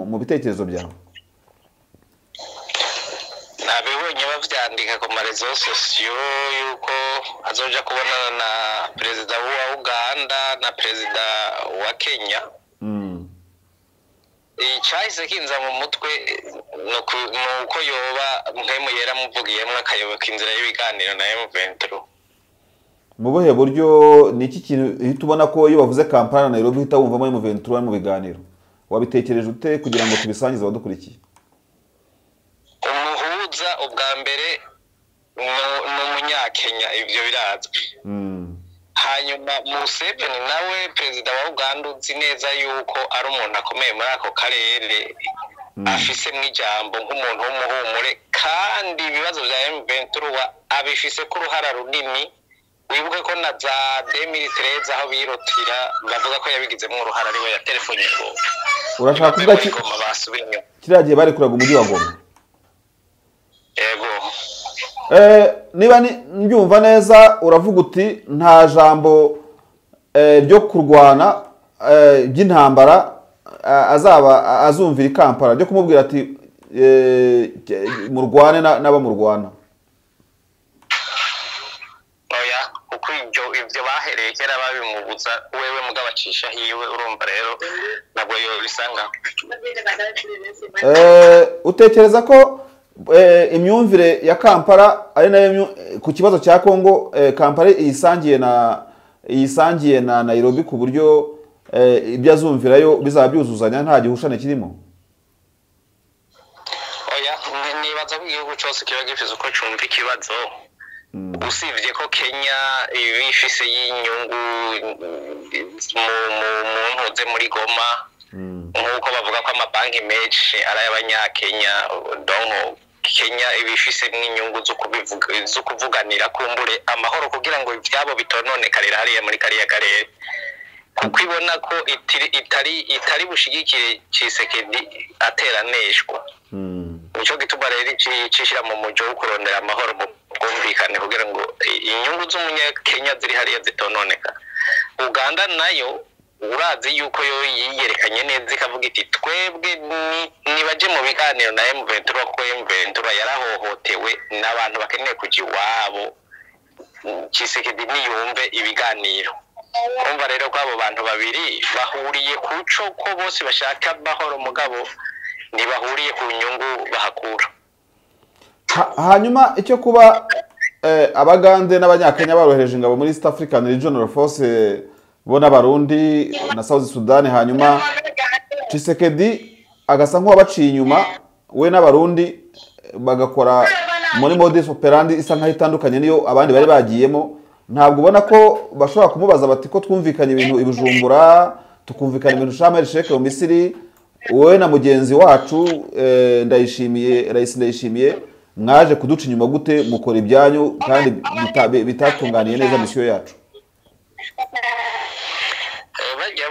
mu bitekerezo byawe? Nabibonye bavyandika ku ma réseaux sociaux yuko azoja kubonana na perezida wa Uganda na perezida wa Kenya. Icyahise kinza mu mutwe ni uko yoba mpemu yera muvugiyemwo akayoboka inzira y'ibiganiro na M23. Mu buhe buryo? Ni iki kintu uhita ubona ko iyo bavuze Kampala na Nairobi uhita wumvamo M23 mu biganiro? Wabitekereje ute kugira ngo tubisangize abadukurikiye? Umuhuza ubwa mbere ni umunyakenya, ibyo birazwi. Hanyuma Museveni nawe perezida wa Uganda, uzi neza yuko ari umuntu akomeye muri ako karere, afisemwo ijambo nk'umuntu w'umuhumure, kandi ibibazo vya M23 abifiseko uruhara runini. Wibuke ko na za 2013 aho birotira bavuga ko yabigizemwo uruhara, ariwe yatelefonye ngo Urashaka kuvuga ki? Goma basubira inyuma. Kiriya gihe barekuraga umujyi wa Goma? Yego. Niba mbyumva neza, uravuga uti nta jambo ryo kurwana by'intambara azaba azumvira i Kampala ryo kumubwira ati murwane n'abamurwana. Oya, kuko ibyo bahereye kera babimubuza wewe mugabo acisha hiwe, urumva rero ntabwo yobisanga. Utekereza ko imyumvire ya Kampala ari nayo ku kibazo cya Kongo, Kampala iyisangiye na Nairobi, ku buryo ibyo azumvirayo bizaba byuzuzanya, nta gihushane kirimo? Oya, nibaza ko igihugu cyose kiba gifise uko cumva ikibazo, usibye ko Kenya iba ifise y'inyungu mu ntuze muri Goma, nk'uko bavuga ko amabanki menshi ari ay'abanyakenya. Donc Kenya iba ifise n'inyungu zo kuvuganira kumbure amahoro kugira ngo ivyabo bitononekarira hariya muri kariya karere, kuko ibona ko itari bushigikire Tshisekedi ateraneshwa. Nico gituma rero icishira mu mujo wo kurondera amahoro mu bwumvikane kugira ngo inyungu z'umunyakenya ziri hariya zitononeka. Uganda nayo urazi yuko yo yiyerekanye neza, ikavuga iti twebwe nibaje mu biganiro na M23, kuko M23 yarahohotewe n'abantu bakeneye kuja iwabo. Tshisekedi niyumve ibiganiro. Urumva rero ko abo bantu babiri bahuriye kuco ko bose bashaka amahoro, mugabo ntibahuriye ku nyungu bahakura. Hanyuma icyo kuba Abagande n'Abanyakenya barohereje ingabo muri East African Regional Force, bo n'Abarundi na South Sudan, hanyuma Tshisekedi agasa nk'uwabaciye inyuma we n'Abarundi, bagakora muri modus operandi isa nkaho itandukanye niyo abandi bari bagiyemo, ntabwo ubona ko bashobora kumubaza bati ko twumvikanye ibintu i Bujumbura, tukumvikana ibintu Sharm el Sheikh mu Misiri, wowe na mugenzi wacu Ndayishimiye, Rais Ndayishimiye, Mwaje kuduca inyuma gute, mukora ibyanyu kandi bitatunganiye neza misiyo yacu? Bajya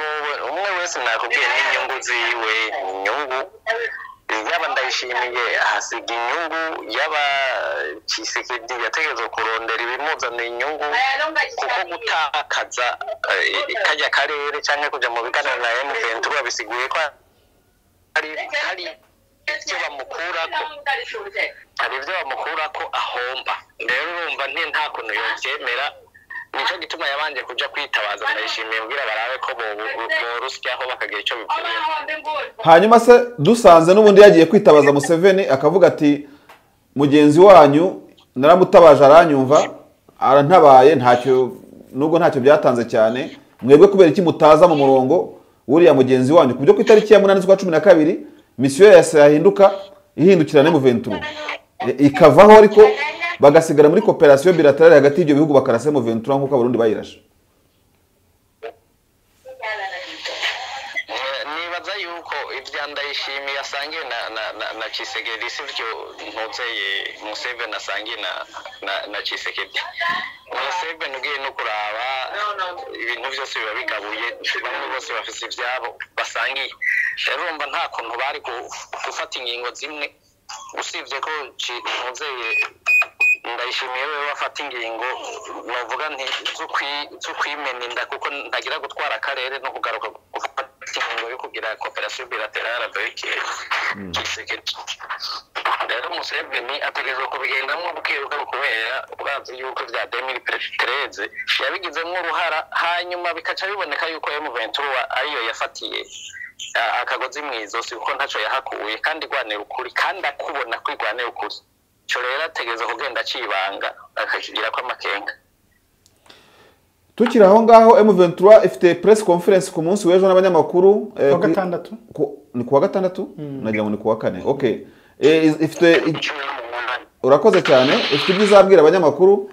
umwe wese nakubwiye n'inyungu ziwe, inyungu yaba Ndayishimiye ahasiga inyungu, yaba Tshisekedi yategerezwa kurondera ibimuzanira inyungu, kuko gutakaza kajya karere cyangwa kujya mu biganiro na M23 bisiguye ko hari ibyo bamukurako, hari ibyo bamukurako ahomba. Rero urumva nta kuntu yobyemera, nicyo gituma yabanje kuja kwitabaza Ndayishimiye kugira barabe ko borusyaho bakagira icyo bivuye. Hanyuma se dusanze n'ubundi yagiye kwitabaza Museveni akavuga ati mugenzi wanyu naramutabaje aranyumva arantabaye, ntacyo nubwo ntacyo byatanze cyane, mwebwe kubera iki mutaza mu murongo wuriya mugenzi wanyu, kubyo ku itariki ya 8 z'ukwa 12 misiyo yase yahinduka ihindukirana M23 ikavaho, ariko bagasigara muri coopération bilaterale hagati y'ibyo bihugu bakarasa M23 nkuko Abarundi bayirashe. Nibaza yuko ibya Ndayishimiye asangiye na Tshisekedi sivyo ntuzeye Museveni asangiye na Tshisekedi. Museveni ugiye no kuraba ibintu byose biba bigabuye, bamwe bose bafise ivyabo basangiye. Rero urumva nta kuntu bari gufata ingingo zimwe, usibye ko ntuzeye Ndayishimiye we bafata ingingo bavuga nti z'ukwimena inda, kuko ntagira gutwara akarere no kugaruka gufata ingingo yo kugira coopération bilaterale avec Tshisekedi. Rero Museveni ategerezwa kubigendamwo bukebuke, kubera urazi yuko vya 2013 yabigizemwo uruhara, hanyuma bikaca biboneka yuko M23 ariyo yafatiye akagozi mw'izosi, kuko ntaco yahakuye kandi igwanira ukuri, kandi akubona ko igwanira ukuri. Ico rero ategerezwa kugenda acibanga akakigira ko amakenga. Tukiri aho ngaho, M23 ifite press conference ku munsi w'ejo n'abanyamakuru kuwa gatandatu. Ni kuwa gatandatu? Nagira ngo ni kuwa kane. Okay. Ifite, urakoze cyane, ifite ibyo izabwira abanyamakuru.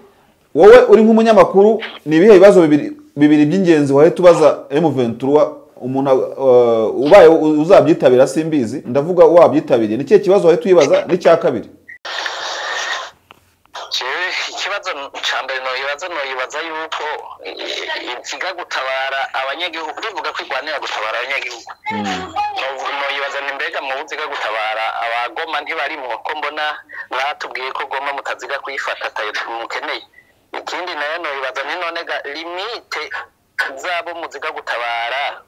Wowe uri nk'umunyamakuru, ni ibihe bibazo bibiri by'ingenzi wahita ubaza M23 umuntu ubaye uzabyitabira? Simbizi, ndavuga wabyitabiriye, ni ikihe kibazo wahita uyibaza? N'icya kabiri, ikibazo ca mbere noyibaza yuko iziga gutabara abanyagihugu, bivuga ko igwanira gutabara abanyagihugu. Noyibaza ni mbega mu buziga gutabara abagoma ntibarimwo, ko mbona mwatubwiye ko Goma mutaziga kuyifata atayo mukeneye. Ikindi nayo noyibaza ni none ga limite zabo muziga gutabara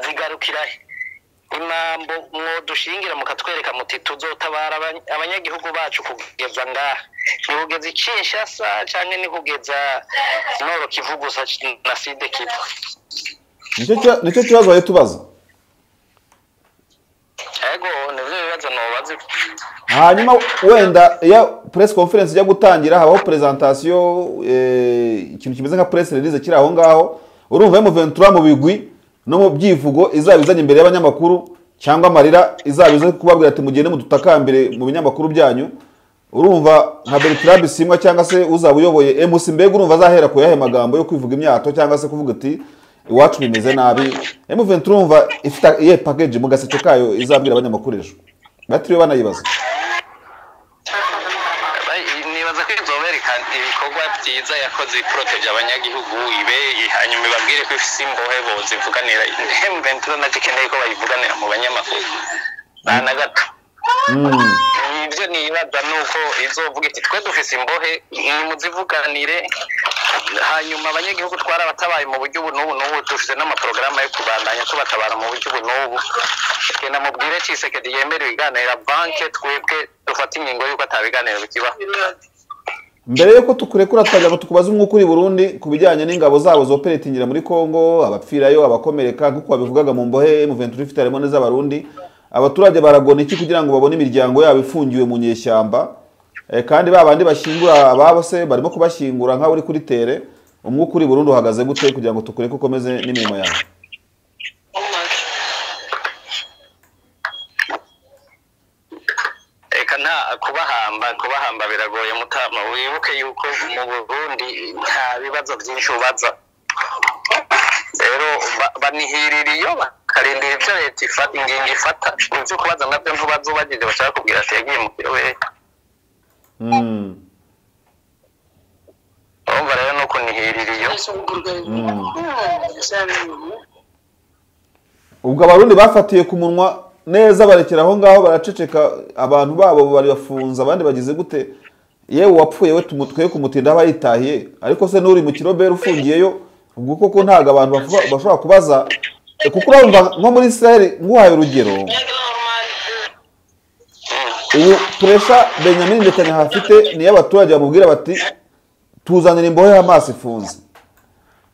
zigarukirahe? Imambo mwodushingira mukatwereka muti tuzotabara abanyagihugu bacu kugeza ngaha, ni kugeza Kinshasa canke ni kugeza Nord Kivu gusa na Sud Kivu? Nicyo kibazo wahita ubaza. Ego, nivyo bibazo nobaza. Hanyuma wenda iyo press conference ijya gutangira habaho presentation, ikintu kimeze nka press release kiri aho ngaho. Urumva M23 mu bigwi no mu byivugo izabizanye imbere y'abanyamakuru, cyangwa amarira izabize kubabwira ati mugende mudutakambire mu binyamakuru byanyu. Urumva nka Bertrand Bisimwa cyangwa se uzaba uyoboye MC, mbega urumva azahera ku yahe magambo yo kwivuga imyato, cyangwa se kuvuga ati iwacu bimeze nabi? M23 urumva ifite iye package mu gaseke kayo izabwira abanyamakuru ejo, batiriwe banayibaza. Nibaza ko izobereka ibikorwa byiza yakoze iproteje abanyagihugu ibe, hanyuma ibabwire ko ifise imbohe bozivuganira. M23 nacyo ikeneye ko bayivuganira mu banyamakuru na gato. Ibyo nibaza nuko izovuga iti twe dufise imbohe nimuzivuganire, hanyuma abanyagihugu twarabatabaye mu buryo ubu n'ubu n'ubu, dufise n'amaporogaramu yo kubandanya tubatabara mu buryo ubu n'ubu. Genda mubwire Tshisekedi yemere ibiganiro banke, twebwe dufate ingingo y'uko atabiganiro bikibaho. Mbere yuko tukurekura twagira ngo tukubaze umwuka uri Burundi ku bijyanye n'ingabo zabo zoperatingira muri Kongo, abapfirayo, abakomereka, nk'uko babivugaga mu mbohe M23 ifite harimo n'iz'Abarundi. Abaturage baragona iki kugira ngo babone imiryango yabo ifungiwe mu nyeshyamba? Kandi babandi bashyingura ababo se barimo kubashyingura nk'abo uri kuri tere. Umwuka uri Burundi uhagaze gute kugira ngo tukureke ukomeze n'imirimo yawe? Eka nta kubahamba biragoye mutama. Wibuke yuko mu Burundi nta bibazo byinshi ubaza, rero banihirira iyo bakarindira ibyo leta ifata, ingingo ifata. Ibyo kubaza nabyo ntubaza ubagije, bashaka kubwira ati yagiye mu kirowe. Urumva rero no kunihirira iyo. Ubwo abarundi bafatiye ku munwa neza barekera aho ngaho baraceceka, abantu babo baribafunze, abandi bagize gute, yewe wapfuye we tumutwe kumutinda aba yitahiye, ariko se nuri mu kirobere ufungiyeyo ubwo koko ntago abantu bashobora kubaza, kuko urumva nko muri Israel nguhaye urugero, ubu puresha Benjamin Netanyahu afite niyo abaturage bamubwira bati tuzanira imbohe Hamas ifunze.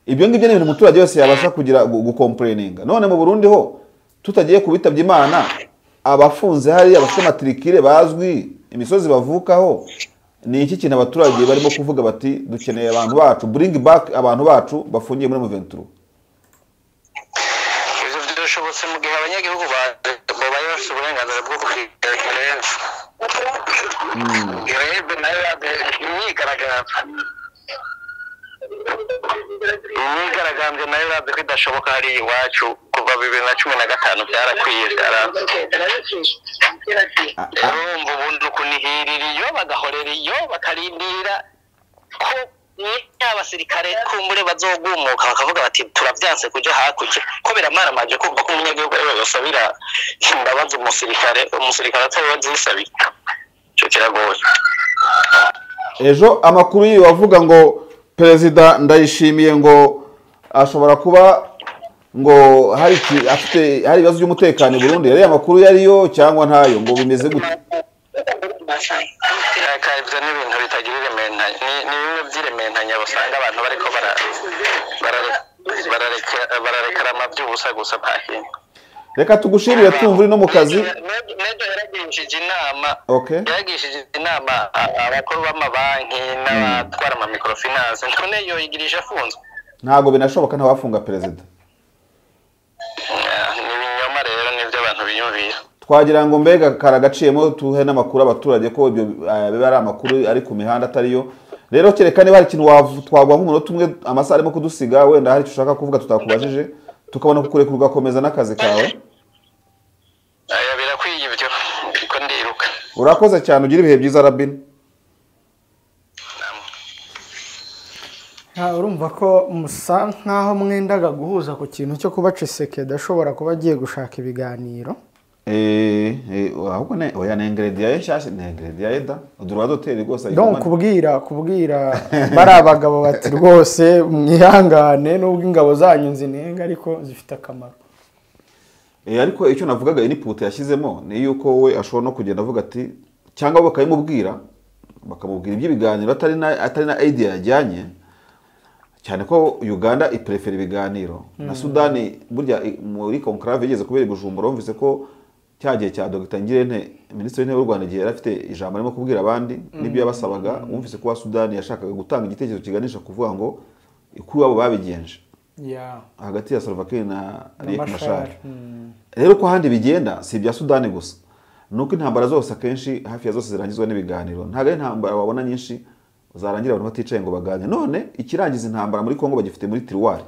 Ibyo ngibyo ni ibintu umuturage wese yabasha kugira gukomplaininga. None mu Burundi ho tutagiye kubitabye Imana, abafunze hari abafite matricule bazwi imisozi bavukaho, ni iki kintu abaturage barimo kuvuga bati dukeneye abantu bacu, bring back abantu bacu bafungiye muri M23? Ivyo byoshobotse mu gihe abanyagihugu babaye bafite uburenganzira bwo kugira greve. Greve nayo imyigaragambyo nayo urazi ko idashoboka hariya iwacu kuva 2015 byarakwiye, byaranze. Urumva ubundi ukunihirira iyo bagahorera iyo bakarindira ko abasirikare kumbure bazogumuka bakavuga bati turavyanse kuja hakurya, ko biramaramaje kumva ko umunyagihugu ariwe basabira imbabazi umusirikare, umusirikare atari we azisabira. Ico kiragoye. Ejo amakuru yiwe avuga ngo Perezida Ndayishimiye ngo ashobora kuba ngo hari afite hari ibibazo by'umutekano i Burundi, yari amakuru yariyo cyangwa ntayo, ngo bimeze gute? Ibyo ni ibintu bitagira irementanya, ni bimwe by'irementanya usanga abantu bariko bararekarama by'ubusa gusa nta kindi. Reka tugushimire tumva uri no mu kazi. Nejo yaragishije inama, yaragishije inama abakuru b'amabanki n'abatwara ama microfinance, none yoyigirisha afunzwe. Ntabwo binashoboka, ntawafunga perezida. Ni ibinyoma rero nivyo abantu biyumvira. Twagira ngo mbega karagaciyemo tuhe n'amakuru abaturage ko ibyo biba ari amakuru ari ku mihanda atariyo. Rero kereka niba hari ikintu twagwa nk'umunota umwe, amasaha arimo kudusiga, wenda hari icyo ushaka kuvuga tutakubajije, tukabona kukureka ugakomeza n'akazi kawe. Aya birakwiye ibyo kuko ndiruka. Urakoze cyane, ugira ibihe byiza Rabin. Urumva ko musa nkaho mwendaga guhuza ku kintu cyo kuba Tshisekedi ashobora kuba agiye gushaka ibiganiro. Ahubwo ne oya ne ingredient ye nshyashya, ne ingredient ye da droit d'auteur rwose. Donc kubwira bari abagabo bati rwose mwihangane nubwo ingabo zanyu nzinenga ariko zifite akamaro. Ariko icyo navugaga input yashyizemo ni yuko we ashobora no kugenda avuga ati, cyangwa bakayimubwira bakamubwira iby'ibiganiro atari na idea yajyanye, cyane ko Uganda iprefera ibiganiro na Sudani. Burya muri conclave yigeze kubera Bujumbura, bumvise ko cyagiye cya Dr Ngirente minisitiri w'intebe w'u Rwanda igihe yari afite ijambo arimo kubwira abandi n'ibyo yabasabaga, wumvise ko Sudani yashakaga gutanga igitekerezo kiganisha kuvuga ngo kuri abo babigenje hagati ya Salva Kiir na Riek Machar. Rero ko handi bigenda si ibya Sudani gusa, nuko intambara zose akenshi hafi ya zose zirangizwa n'ibiganiro. Ntago ari intambara wabona nyinshi zarangira abantu baticaye ngo baganire. None ikirangiza intambara muri Kongo bagifite muri tiroir,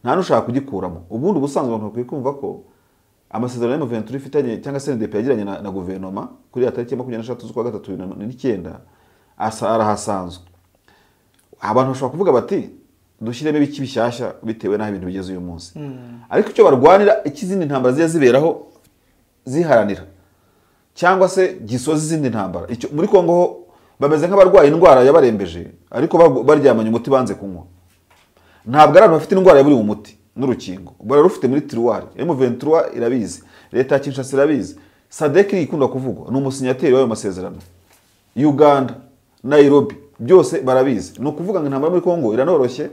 nta nushaka kugikuramo. Ubundi ubusanzwe abantu bakwiye kumva ko amasezerano ya M23 ifitanye cyangwa CNDP yagiranye na guverinoma kuri ya tariki 23 z'ukwa gatatu 2009 arahasanzwe. Abantu bashobora kuvuga bati dushyiremo ibiki bishyashya bitewe n'aho ibintu bigeze uyu munsi. Ariko icyo barwanira ikizindi ntambara ziya ziberaho ziharanira cyangwa se gisoza izindi ntambara. Icyo muri Kongo ho bameze nk'abarwaye indwara yabarembeje ariko baryamanye umuti banze kunywa. Ntabwo ari abantu bafite indwara yaburiwe umuti n'urukingo, bararufite muri tiroir. M23 irabizi, leta ya Kinshasa irabizi, SADC ikunda kuvugwa ni umusinyateri w'ayo masezerano, Uganda, Nairobi byose barabizi. Ni ukuvuga ngo intambara muri Kongo iranoroshye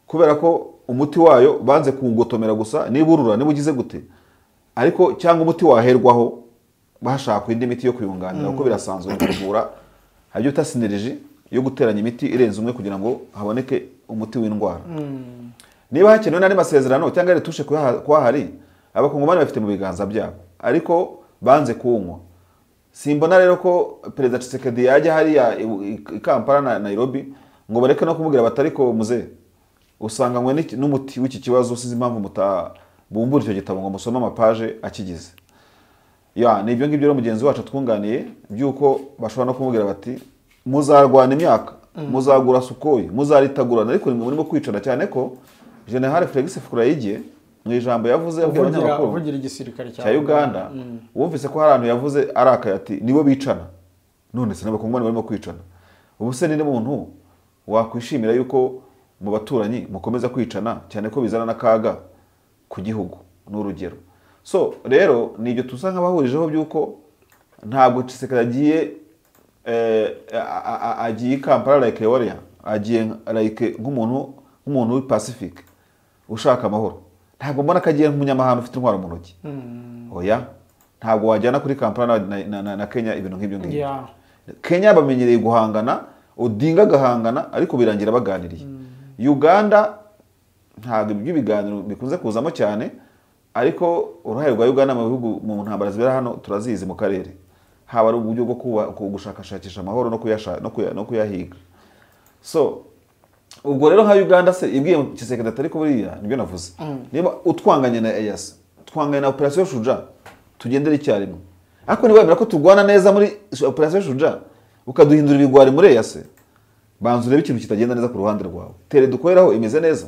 kubera ko umuti wayo banze kuwugotomera gusa, niba urura niba ugize gute, ariko cyangwa umuti waherwaho bashaka indi miti yo kuyunganira, kuko birasanzwe kuvura hari ibyo bita synergie yo guteranya imiti irenze umwe kugira ngo haboneke umuti w'indwara. Niba hakenewe n'andi masezerano cyangwa retushe kuhahari, abakongomani bafite mu biganza byabo ariko banze kuwunywa. Simbona rero ko Perezida Tshisekedi yajya hariya i Kampala na Nairobi ngo bareke no kumubwira batariko muze usanganywe n'umuti w'iki kibazo, sinzi impamvu mutabumbura icyo gitabo ngo musome amapaje akigize. Ya ni ibyo ngibyo rero mugenzi wacu twunganiye byuko bashobora no kumubwira bati Muzarwana imyaka, muzagura Sukhoi, muzaritagurana, ariko nimwe murimo kwicana, cyane ko General Felix Fukurayigiye mu ijambo yavuze abwira abanyamakuru uvugira igisirikare cya Uganda, wumvise ko hari ahantu yavuze arakaye ati nibo bicana, none se n'abakongomani barimo kwicana. Ubu se ni muntu wakwishimira yuko mu baturanyi mukomeza kwicana, cyane ko bizana n'akaga ku gihugu, ni urugero. So rero ni ibyo tusa nk'abahurijeho by'uko ntabwo Tshisekedi agiye agiye i Kampala like warrior, agiye like nk'umuntu w'i Pacific ushaka amahoro. Ntabwo mbona ko agiye nk'umunyamahanga ufite intwaro mu ntoki. Oya, ntabwo wajyana kuri Kampala na Kenya ibintu nk'ibyo ngibyo. Kenya bamenyereye guhangana, Odinga agahangana, ariko birangira baganiriye. Uganda ntabwo iby'ibiganiro bikunze kuzamo cyane, ariko uruhare rwa Uganda mu bihugu mu ntambara zibera hano turazizi mu karere, haba ari uburyo bwo gushakashakisha amahoro no kuyahiga. So ubwo rero nka Uganda se ibwiye Tshisekedi atari ko buriya nibyo navuze, niba utwanganye na EAC, twanganye na Operation Shuja, tugendere icyarimwe, ariko niba wemera ko turwana neza muri Operation Shuja ukaduhindura ibigwari muri EAC, banza urebe ikintu kitagenda neza ku ruhande rwawe, tere dukoreraho imeze neza.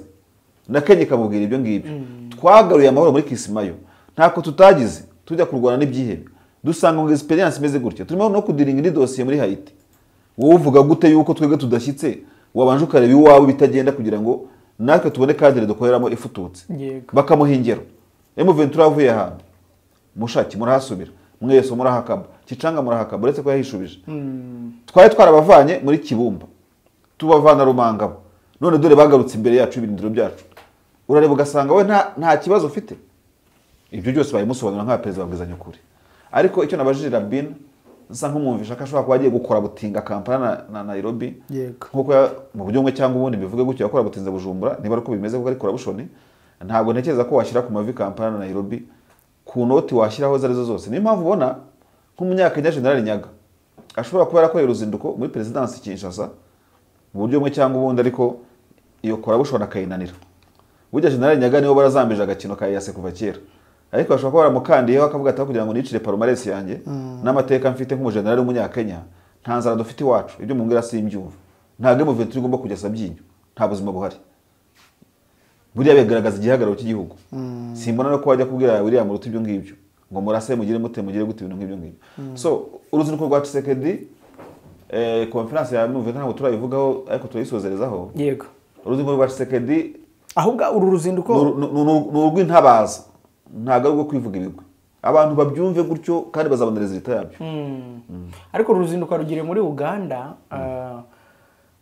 Na Kenya ikamubwira ibyo ngibyo. Twagaruye amahoro muri Kisimayo, ntako tutagize tujya kurwana n'ibyihebe, dusanga ngo experience imeze gutya, turimo no kudiringa indi dosiye muri Haiti. Wowe uvuga gute yuko twebwe tudashyitse, wabanje ukareba iwawe bitagenda kugira ngo natwe tubone cadre dukoreramo ifututse. Bakamuha ingero. M23 avuye ahantu, Mushaki murahasubira, Mweso murahakaba, Kicanga murahakaba, uretse ko yahishubije. Twari twarabavanye muri Kibumba, tubavana Rumangabo, none dore bagarutse imbere yacu ibirindiro byacu. Urareba ugasanga we nta kibazo ufite. Ibyo byose bayimusobanura nka perezida babwizanya ukuri. Ariko icyo nabajije Rabin, nsa nk'umwumvisha ko ashobora kuba agiye gukora butinga Kampala na Nairobi, nkuko mu buryo bumwe cyangwa ubundi bivuge gutyo yakora butinze Bujumbura, niba ariko bimeze kuko ari corruption. Ntabwo ntekereza ko washyira ku mavi Kampala na Nairobi ku noti washyiraho zarizo zose. Niyo mpamvu ubona nk'umunyakenya General Nyaga ashobora kuba yarakoreye uruzinduko muri perezidansi Kinshasa mu buryo bumwe cyangwa ubundi, ariko iyo corruption akayinanira. Burya General Nyaga niwe barazambije agakino ka EAC kuva kera, ariko bashobora kuba baramukandiyeho akavuga ati kugira ngo nicire palmarès yanjye n'amateka mfite nk'umujenerali w'umunyakenya, nta nzara dufite iwacu, ibyo mumbwira simbyumva, ntabwo M23 igomba kujya Sabyinyo, nta buzima buhari. Buriya bigaragaza igihagararo cy'igihugu. Simbona no ko wajya kubwira William Ruto ibyo ngibyo ngo murase mugire mute mugire gute ibintu nk'ibyo ngibyo. So uruzinduko rwa Tshisekedi, conference ya M23 ntabwo turayivugaho ariko turayisozerezaho. Yego, uruzinduko rwa Tshisekedi ahubwo uru ruzinduko ni urw'intabaza, ntabwo ari urwo kwivuga ibigwi, abantu babyumve gutyo kandi bazabona resultat yabyo. Ariko uru ruzinduko rugiriye muri Uganda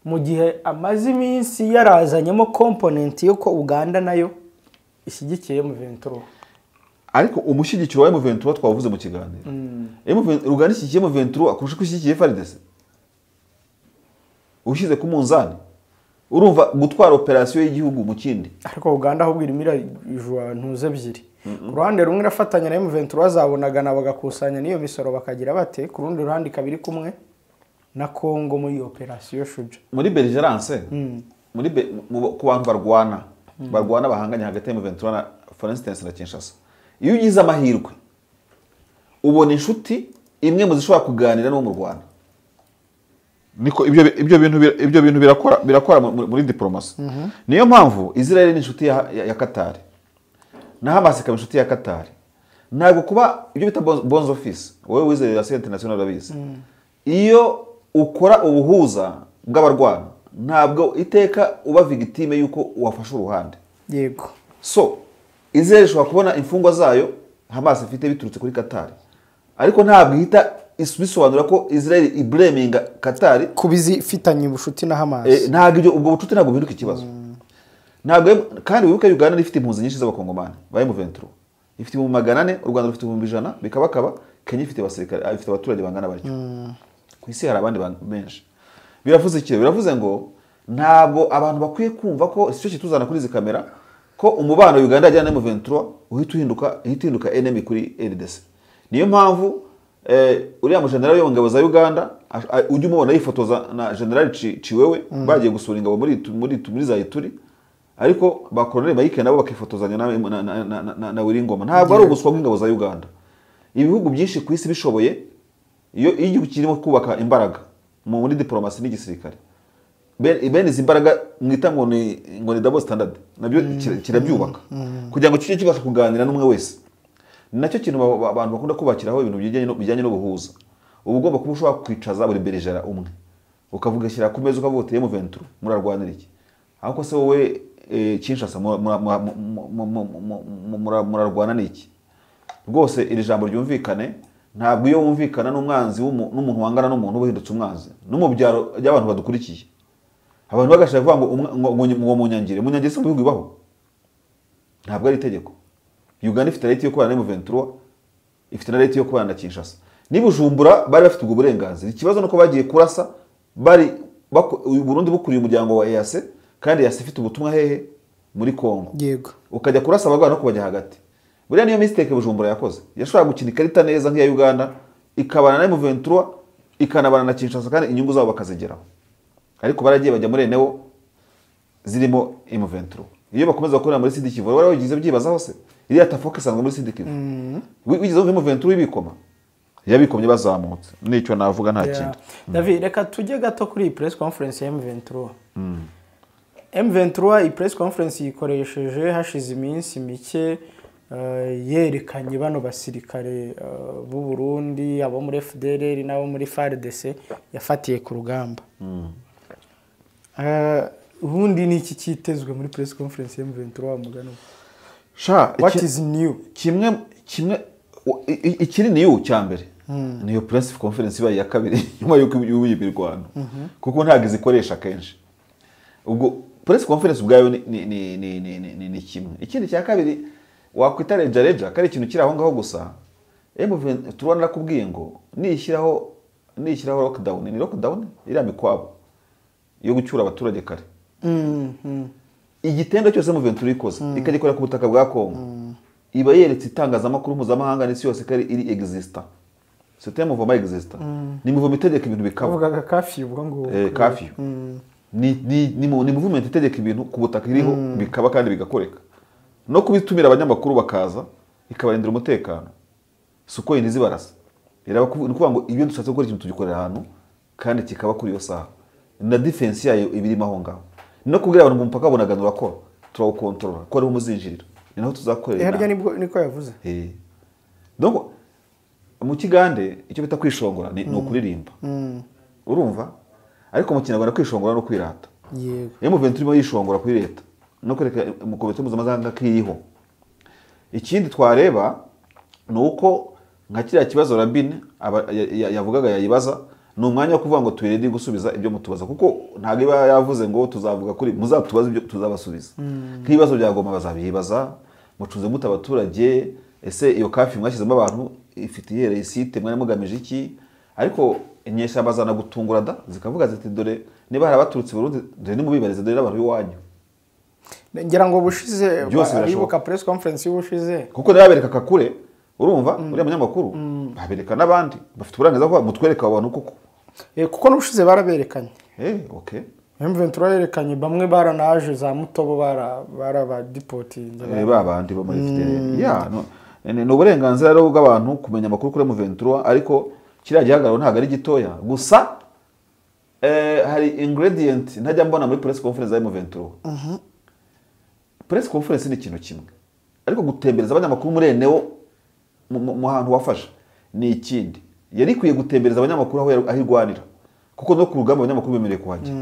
mu gihe amaze iminsi yarazanyemo component yo ko Uganda nayo ishyigikiye M23. Ariko umushyigikiro wa M23 twavuze mu kiganiro, Uganda ishyigikiye M23 kurusha uko ishyigikiye FARDC. Ushyize ku munzani urumva gutwara operation y'igihugu mu kindi. Ariko Uganda ahubwo irimo irajwa ntuze ebyiri, ku ruhande rumwe irafatanya na M23 zabonagana bagakusanya n'iyo misoro bakagira bate, ku rundi ruhande kabiri kumwe na Kongo muri operation Shuja. Muri belligerence, muri ku bantu barwana bahanganye hagati ya M23 na for instance na Kinshasa, iyo ugize amahirwe ubona inshuti imwe mu zishobora kuganira n'uwo mu Rwanda. Niko ibyo bintu birakora muri diplomasi. Niyo mpamvu Israel ni inshuti ya Qatar, na Hamas ikaba inshuti ya Qatar. Ntabwo kuba ibyo bita bonds office, wowe wize relation international urabizi, iyo ukora ubuhuza bw'abarwana ntabwo iteka uba victime yuko wafashe uruhande. Yego. So Israel ishobora kubona imfungwa zayo Hamas ifite biturutse kuri Qatar, ariko ntabwo ihita bisobanura ko Israel iblaminga Qatar kubizifitanye ubushuti na Hamas. Ntabwo ibyo ubwo bucuti ntabwo bihinduka ikibazo. Ntabwo kandi wibuke Uganda ifite impunzi nyinshi z'abakongomani ba M23, ifite 400, u Rwanda rufite 100,000, bikabakaba. Kenya ifite abasirikare, ifite abaturage bangana batyo. Ku isi hari abandi benshi. Biravuze iki? Biravuze ngo ntabwo abantu bakwiye kumva ko icyo kituzana kuri izi kamera ko umubano wa Uganda ajyana na M23 uhita uhinduka enemy kuri RDC. Niyo mpamvu uriya mujenerali w'ingabo za Uganda ujya umubona yifotoza na General Chiwewe bagiye gusura ingabo muri za Ituri, ariko ba Colonel Mayike nabo bakifotozanya na Wiringoma. Ntabwo ari ubuswa bw'ingabo za Uganda. Ibihugu byinshi ku isi bishoboye, iyo igihugu kirimo kubaka imbaraga Muri diplomasi n'igisirikare bene izi mbaraga mwita ngo ni double standard nabyo kirabyubaka kugira ngo kijye kibasha kuganira n'umwe wese. Ni nacyo kintu abantu bakunda kubakiraho ibintu bijyanye n'ubuhuza. Uba ugomba kuba ushobora kwicaza buri berejera umwe ukavuga shyira ku meza ukavuga uti M23 murarwanira iki, ahubwo se wowe Kinshasa murarwana n'iki? Rwose iri jambo ryumvikane, ntabwo iyo wumvikana n'umwanzi n'umuntu wangana n'umuntu uba uhindutse umwanzi. No mu byaro by'abantu badukurikiye abantu bagashaka kuvuga ngo munyangire munyangire, se mu bihugu bibaho ntabwo ari itegeko. Uganda ifite right yo kubana na M23, ifite na right yo kubana na Kinshasa. Ni Bujumbura bari bafite ubwo burenganzira. Ikibazo nuko bagiye kurasa bari Burundi bukuriye umuryango wa EAC, kandi EAC ifite ubutumwa hehe muri Kongo. Yego. Ukajya kurasa abagwana no kubajya hagati. Buriya niyo mistake Bujumbura yakoze. Yashobora gukina ikarita neza nk'iya Uganda ikabana na M23 ikanabana na Kinshasa kandi inyungu zabo bakazigeraho. Ariko baragiye bajya muri eneo zirimo M23. Iyo bakomeza gukorera muri Sud Kivu bari bagize byibaza hose. Iriya tafoke isanzwe muri Sud Kivu. Wigize M23 ibikoma. Yabikomye bazamutse. Nicyo navuga nta kindi. David, reka tujye gato kuri press conference ya M23. M23 iyi press conference yikoresheje hashize iminsi mike yerekanye bano basirikare b'u Burundi, abo muri FDLR n'abo muri FARDC yafatiye ku rugamba. Ubundi ni iki cyitezwe muri press conference ya M23 mugano? Sha, what is new? Kimwe ikiri new cya mbere niyo press conference ibaye ya kabiri nyuma yuko y'ibirwano, kuko ntabwo izikoresha kenshi. Ubwo press conference ubwayo ni kimwe. Ikindi cya kabiri wakwita reja kari ikintu kiri aho ngaho gusa. M23 narakubwiye ngo nishyiraho lockdown, ni lockdown iriya mikwabo yo gucyura abaturage kare. Igitendo cyose M23 ikoze ikagikora ku butaka bwa Kongo, iba yeretse itangazamakuru mpuzamahanga n'isi yose ko iri exista. C'est un mouvement exista. Ni mouvement itegeka ibintu bikaba. Uvugaga curfew ubwo ngo curfew. Ni mouvement itegeka ibintu ku butaka iriho bikaba kandi bigakoreka. No kubitumira abanyamakuru bakaza ikabarindira umutekano. Suko ntizibarasa. Iraba kuvuga ngo ibyo dushatse gukora ikintu tugikorera ahantu kandi kikaba kuri iyo saha. Na defense yayo ibirimo aho ngaho. No kubwira abantu ngo umupaka bonaganura ko turawukontorora ko ariho muzinjirira. Ni naho tuzakorera. Harya nibwo niko yavuze. Donc mu Kigande icyo bita kwishongora ni ukuririmba. Urumva? Ariko mu Kinyarwanda kwishongora no kwirata. Yego. M23 irimo yishongora kuri leta no kureka mu komite mpuzamahanga kiriho. Ikindi twareba ni uko nka kiriya kibazo Rabine yavugaga yayibaza, ni umwanya wo kuvuga ngo twirinde gusubiza ibyo mutubaza, kuko ntabwo iba yavuze ngo tuzavuga kuri muzatubaza ibyo tuzabasubiza. Nk'ibibazo bya Goma bazabibaza, mucuze mute abaturage, ese iyo kafi mwashyizemo abantu ifitiye réussite mwari mugamije iki? Ariko inyeshyamba zana gutungura da zikavuga ziti dore niba hari abaturutse Burundi dore nimubibarize dore n'abantu b'iwanyu. Ngira ngo bushize abibuka press conference y'ubushize, kuko nabereka kakure urumva uriya munyamakuru babereka n'abandi bafite uburenganzira bwo mutwereka abantu koko. Kuko n'ubushize baraberekanye. Okay. M23 yerekanye bamwe baranaje za Mutobo barabadipotinze. Babandi bo muri FDL. Ya no ni uburenganzira rero bw'abantu kumenya amakuru kuri M23, ariko kiriya gihagararo ntabwo ari gitoya. Gusa hari ingredient ntajya mbona muri press conference ya M23. Press conference ni ikintu kimwe, ariko gutembereza abanyamakuru muri eneo mu hantu wafashe ni ikindi. Yari ikwiye gutembereza abanyamakuru aho irwanira, kuko no ku rugamba abanyamakuru bemerewe kuhajya.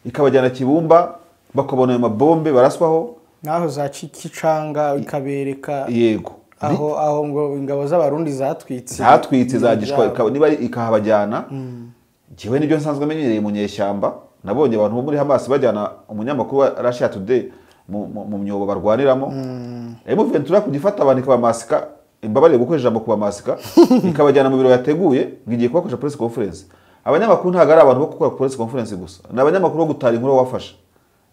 Ikabajyana Kibumba bakabona ayo mabombe baraswaho, naho za Kicanga ikabereka. Yego. Aho ngo ingabo z'abarundi zatwitse zagishwa niba ikahabajyana. Njyewe nibyo nsanzwe menyereye mu nyeshyamba, nabonye abantu bo muri Hamas bajyana umunyamakuru wa Russia Today mu myobo barwaniramo. M23 kugifata abantu ikabamasika, imbabarire gukoresha ijambo kubamasika, ikabajyana mu biro yateguye ngiye kubakoresha press conference. Abanyamakuru ntabwo ari abantu bo gukora press conference gusa, ni abanyamakuru bo gutara inkuru wafashe.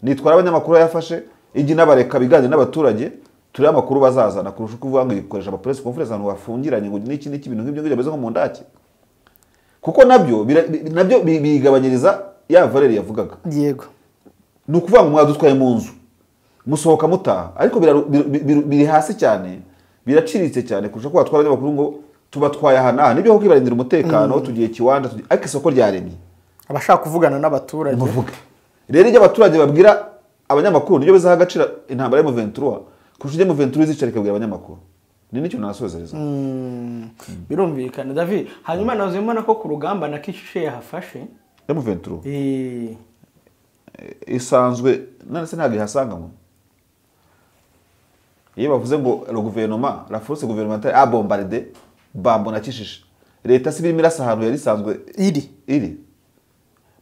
Nitwara abanyamakuru yafashe igi n'abareka biganire n'abaturage turi amakuru bazazana kurusha kuvuga ngo ikoresha ama press conference ahantu bafungiranye ngo n'iki n'iki ibintu nk'ibyo ngibyo bimeze nko mu ndake. Kuko nabyo bigabanyiriza ya Valeri yavugaga. Yego. Ni ukuvuga ngo mwadutwaye mu nzu musohoka mutaha, ariko biri hasi cyane, biraciritse cyane kurusha ko batwara abanyamakuru ngo tubatwaye aha n'aha. Nibyo kwibarindira umutekano, tugiye Kiwanja, ariko isoko ryaremye. Abashaka kuvugana n'abaturage muvuge. Rero ibyo abaturage babwira abanyamakuru nibyo bizaha agaciro intambara ya M23 kurusha ibyo M23 izicara ikabwira abanyamakuru. Ni nicyo nasozereza. Birumvikana David. Hanyuma nazo mbona ko ku rugamba na Kishishe yahafashe M23 isanzwe none se ntabwo ihasanga ngo iyo bavuze ngo le gouvernement la force gouvernementale a bombardé Bambo na Kishishe, leta si birimo irasa ahantu yari isanzwe iri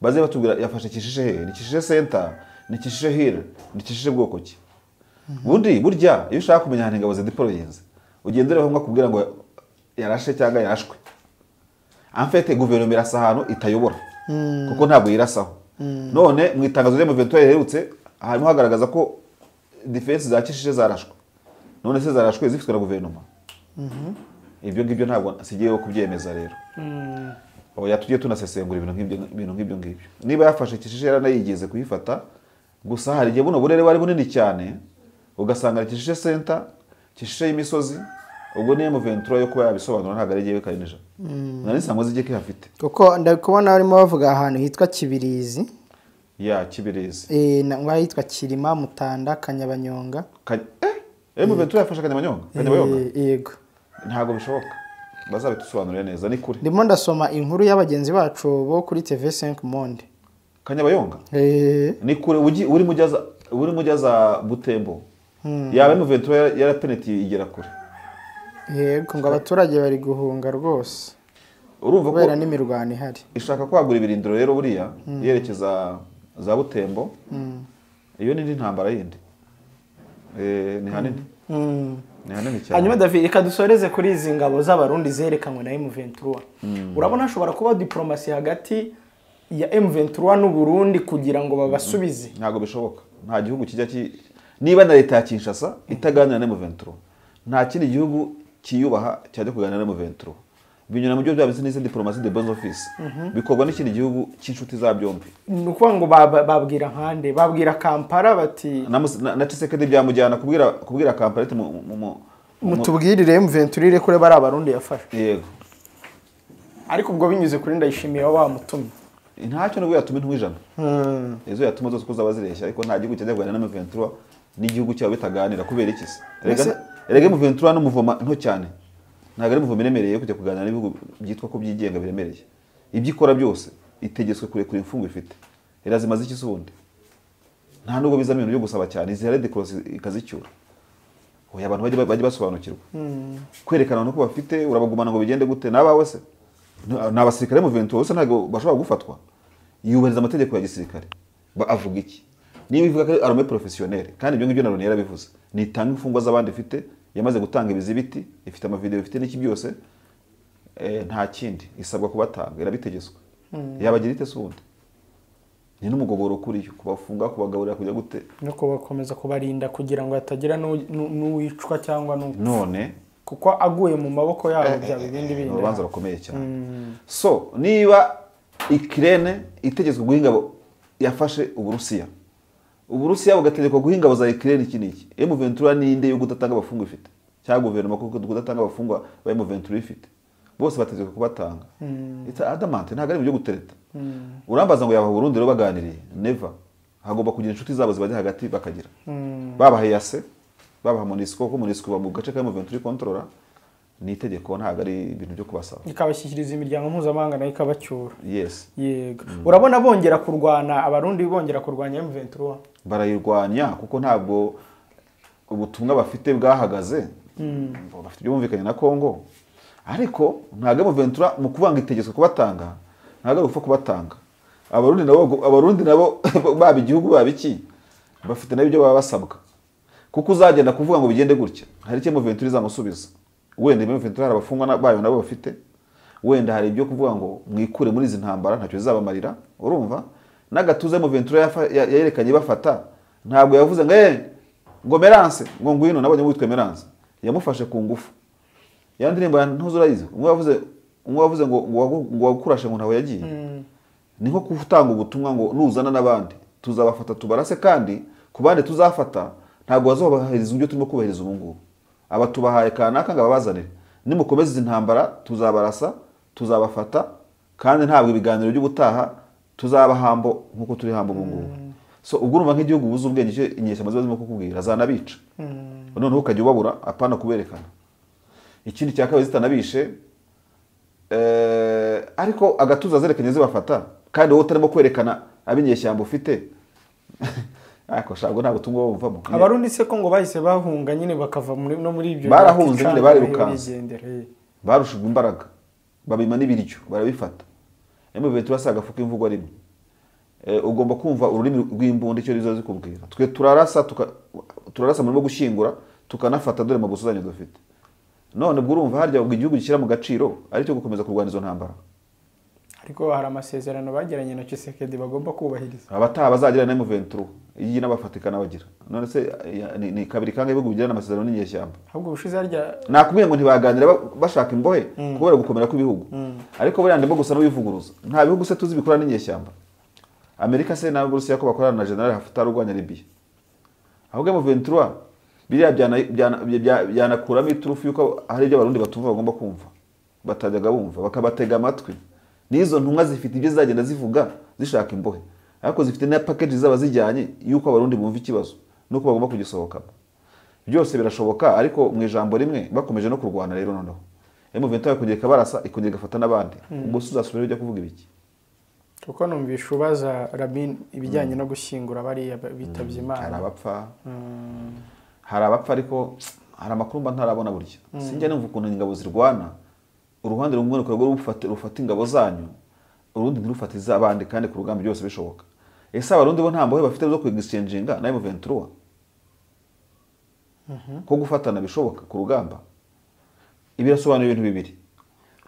baze batubwira yafashe Kishishe he? Ni Kishishe center, ni Kishishe hill, ni Kishishe bwoko ki? Bundi burya iyo ushaka kumenya ahantu ingabo zideployinze ugendera aho mwakubwira ngo yarashe cyangwa yarashwe. En fait gouvernement irasa ahantu itayobora kuko ntabwo yirasaho. None mu itangazo rya M23 riherutse harimo hagaragaza ko defense za Kishishe zarashwe. None se zarashwe zifitwe na gouvernement. Ibyo ngibyo ntabwo sigiye kubyemeza rero. Oya tugiye tunasesengura ibintu nk'ibyo ngibyo. Niba yafashe Kishishe yaranayigeze kuyifata, gusa hari igihe buno burere bari bunini cyane ugasanga Kishishe center, Kishishe y'imisozi, ubwo ni M23 yo kuba yabisobanura ntabwo ari giye karinija. Nari nsanzwe zijye kihafite. Kuko ndakubona barimo bavuga ahantu hitwa Kibirizi. Ya Kibirizi. Ngo hitwa Kirima, Mutanda, Kanyabanyonga. M23 yafashe Kanyabanyonga? Kanyabanyonga? Yego. Ntabwo bishoboka. Bazabitusobanurira neza ni kure. Ndimo ndasoma inkuru y'abagenzi bacu bo kuri TV5 Monde. Kanyabayonga? Ni kure uri mujyaza Butembo. Yaba M23 yarapeneti igera kure. Yego ngo abaturage bari guhunga rwose. Urumva ko kubera n'imirwano ihari. Ishaka kwagura ibirindiro rero buriya yerekeza za Butembo. Iyo ni intambara yindi. Ni hanini. Ni hanini cyane. Hanyuma David reka dusoreze kuri izi ngabo z'abarundi zerekanywe na M23. Urabona hashobora kuba diplomasi hagati ya M23 n'u Burundi kugira ngo babasubize? Ntabwo bishoboka. Nta gihugu kijya niba na leta ya Kinshasa itaganira na M23, nta kindi gihugu kiyubaha cyajya kuganira na M23. Binyura mu byo byabise n'izindi diplomasi de bonne office. Bikorwa n'ikindi gihugu cy'inshuti za byombi. Ni ukuvuga ngo babwira nkande, babwira Kampala bati na Tshisekedi byamujyana kubwira Kampala ati mutubwirire M23 ire kure bari abarundi yafashe. Yego. Ariko ubwo binyuze kuri Ndayishimiye wamutumye. Ntacyo nubwo yatuma intumwa ijana. Ezo yatuma zose ko zabazireshya ariko nta gihugu cyajya kuganira na M23 n'igihugu cyabo bitaganira kubera iki se? Erega M23 no muvoma nto cyane. Ntabwo ari muvoma iremereye kujya kuganira n'ibihugu byitwa ko byigenga biremereye. Ibyo ikora byose itegetswe kurekura imfungo ifite. Irazimaze iki se ubundi? Nta nubwo bizamo ibintu byo gusaba cyane, izihare decross ikazicyura. Oya abantu bajye basobanukirwa. Kwerekana no ko bafite urabagumana ngo bigende gute nabawe se? Ni abasirikare mu 23 bose ntabwo bashobora gufatwa. Yubahiriza amategeko ya gisirikare. Avuga iki? Niba ivuga ko armée professionnelle kandi ibyo ngibyo na Loni yarabivuze. Nitanga imfungwa z'abandi ifite, yamaze gutanga ibizibiti, ifite amavideo ifite n'iki byose, nta kindi isabwa kubatanga, irabitegetswe. Yabagira ite se ubundi? Ni n'umugogoro kuri yo kubafunga, kubagaburira, kujya gute? No kubakomeza kubarinda kugira ngo hatagira n'uwicwa cyangwa n'upfa. None kuko aguye mu maboko yabo byaba ibindi bindi. Urubanza rukomeye cyane. So niba Ukraine itegetswe guha ingabo yafashe Uburusiya, Uburusiya bugategekwa guha ingabo za Ukraine iki n'iki, M23 ninde yo kudatanga abafungwa ifite? Cyangwa guverinoma kuko kudatanga abafungwa ba M23 ifite? Bose bategetswe kubatanga. It's adamant, ntabwo ari ibyo gutereta. Urambaza ngo yaba Burundi rero baganiriye? Never. Hagomba kugira inshuti zabo zibajya hagati bakagira. Babaha yase, babaha MONUSCO, kuko MONUSCO ba mu gace ka M23 controller. Ni itegeko ntabwo ari ibintu byo kubasaba. Ikabashyikiriza imiryango mpuzamahanga nayo ikabacyura. Yes. Yego. Urabona bongera kurwana abarundi bongera kurwanya M23? Barayirwanya kuko ntabwo ubutumwa bafite bwahagaze. Bafite ibyo bumvikanye na Kongo. Ariko ntabwo M23 mu kubanga itegeko kubatanga, ntabwo gupfa kubatanga. Abarundi nabo baba igihugu baba iki bafite nabyo baba basabwa. Kuko uzagenda kuvuga ngo bigende gutya, hari icyo M23 izamusubiza. Wenda M23 hari abafungwa bayo nabo bafite, wenda hari ibyo kuvuga ngo mwikure muri izi ntambara ntacyo bizabamarira, urumva? N'agatuza M23 yerekanye bafata, ntabwo yavuze ngo ngo Merance, ngo ngwino, nabonye witwa Merance. Yamufashe ku ngufu. Ya ndirimbo ya ntuzurayizi, umwe wavuze ngo ngo wakurashe ngo ntaho yagiye. Ni nko kutanga ubutumwa ngo nuzana n'abandi tuzabafata tubarase, kandi ku bandi tuzafata ntabwo bazobahiriza ibyo turimo kubahiriza ubu ngubu. Abatubahaye kanaka ngo ababazanire, nimukomeza izi ntambara tuzabarasa, tuzabafata, kandi ntabwo ibiganiro by'ubutaha Tuzaba hambo nkuko turi hambo ubu ngubu. So ubwo urumva nk'igihugu buze ubwenge icyo inyeshyamba ziba zirimo kukubwira zanabica. Noneho ukajya ubabura apana kuberekana. Ikindi cya kabiri zitanabishe ariko agatuza zerekanye zibafata kandi wowe utarimo kwerekana abinyeshyamba ufite. Ariko shabwo ntabwo tungwa bumvamo. Abarundi se ko ngo bahise bahunga nyine bakava muri no muri ibyo barahunze nyine barirukanse. Barushijwe imbaraga babima n'ibiryo barabifata. M23 asaga fuka imvugo rimwe. Ugomba kumva ururimi rw'imbunda icyo rizo zikubwira. Twe turarasa turarasa murimo gushyingura tukanafata dore mu busuzanyo dufite. None ubwo urumva harya ubwo igihugu gishyira mu gaciro ari cyo gukomeza kurwana izo ntambara. Ariko hari amasezerano bagiranye na Tshisekedi bagomba kubahiriza. Abataha bazagira na M23 iyi n'abafatikana bagira. None se ni kabiri kanga ibihugu bigirana amasezerano n'inyeshyamba. Ahubwo ubushize harya nakubwiye ngo ntibaganira bashaka imbohe kubera gukomera kw'ibihugu. Ariko buriya ndimo gusa n'ubivuguruza. Nta bihugu se tuzi bikora n'inyeshyamba. Amerika se na Burusiya ko bakorana na General Haftar urwanya Libya. Ahubwo M23 biriya byanakuramo iturufu yuko hari ibyo abarundi batumva bagomba kumva. Batajyaga bumva bakabatega amatwi. Nizo ntumwa zifite ibyo zagenda zivuga zishaka imbohe. Ariko zifite na package zaba zijyanye yuko abarundi bumva ikibazo nuko bagomba kugisohokamo. Byose birashoboka ariko mu ijambo rimwe bakomeje no kurwana rero noneho. M23 ikongera barasa ikongera gafata n'abandi. Ubwo suzasubira ujya kuvuga ibiki? Kuko numvisha ubaza Rabin ibijyanye no gushyingura bariya bitavye Imana. Hari abapfa. Hari abapfa ariko hari amakuru mba ntarabona burya. Sinjya numva ukuntu ingabo zirwana. Uruhande rumwe rukorwa rufata ingabo zanyu, urundi ntirufate iz'abandi kandi ku rugamba byose bishoboka. Ese abarundi bo nta mbohe bafite zo kwegiscenginga na M23? Ko gufatana bishoboka ku rugamba? Ibirasobanura ibintu bibiri.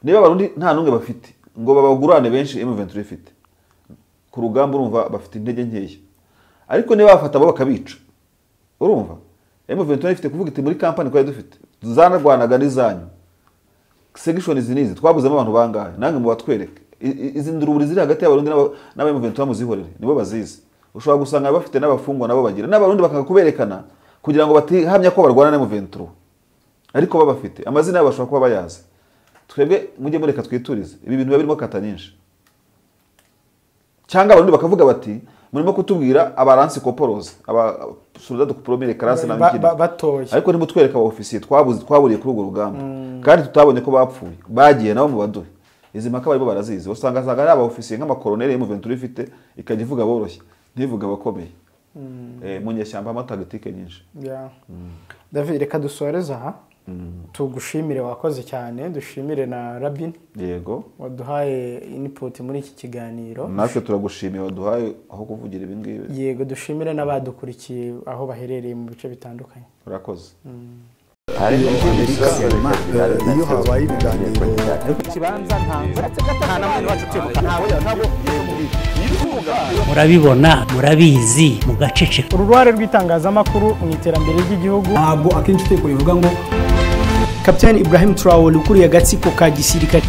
Niba abarundi nta nunge bafite ngo babagurane benshi M23 ifite. Ku rugamba urumva bafite intege nkeya. Ariko niba bafata bo bakabica. Urumva? M23 ifite kuvuga iti muri company kwa dufite. Zanarwanaga n'izanyu. Section izi nizi twabuzemo abantu bangahe nange mu batwereke izi nduruburi ziri hagati y'abarundi n'aba M23 muzihorere nibo bazizi. Ushobora gusanga bafite n'abafungwa nabo bagira n'abarundi bakakakuberekana kugira ngo batihamya ko barwana na M23 ariko babafite amazina yabo bashobora kuba bayazi. Twebwe mujye mureka twiturize ibi bintu biba birimo kata nyinshi. Cyangwa abarundi bakavuga bati murimo kutubwira abaransi koporoze aba soldat de première classe na mikino batoye ariko ntimutwereka aba officier twabuze twaburiye kuri urwo rugamba kandi tutabonye ko bapfuye bagiye nabo mu baduhe. Izi mpaka barimo barazizi usanga zaga ari aba officier nk'amakoroneri M23 ifite ikajya ivuga boroshye ntivuga abakomeye. Mu nyeshyamba ama tactique nyinshi. David reka dusoreze aha. Tugushimire wakoze cyane, dushimire na Rabin. Yego. Waduhaye input muri iki kiganiro. Natwe turagushimiye waduhaye aho kuvugira ibi ngibi. Yego, dushimire n'abadukurikiye aho baherereye mu bice bitandukanye. Urakoze. Iyo habaye ibiganiro murabibona murabizi mugaceceka. Uruhare rw'itangazamakuru mu iterambere ry'igihugu ntabwo akenshi utekora ivuga ngo Captain Ibrahim Traore ukuriye agatsiko ka gisirikare.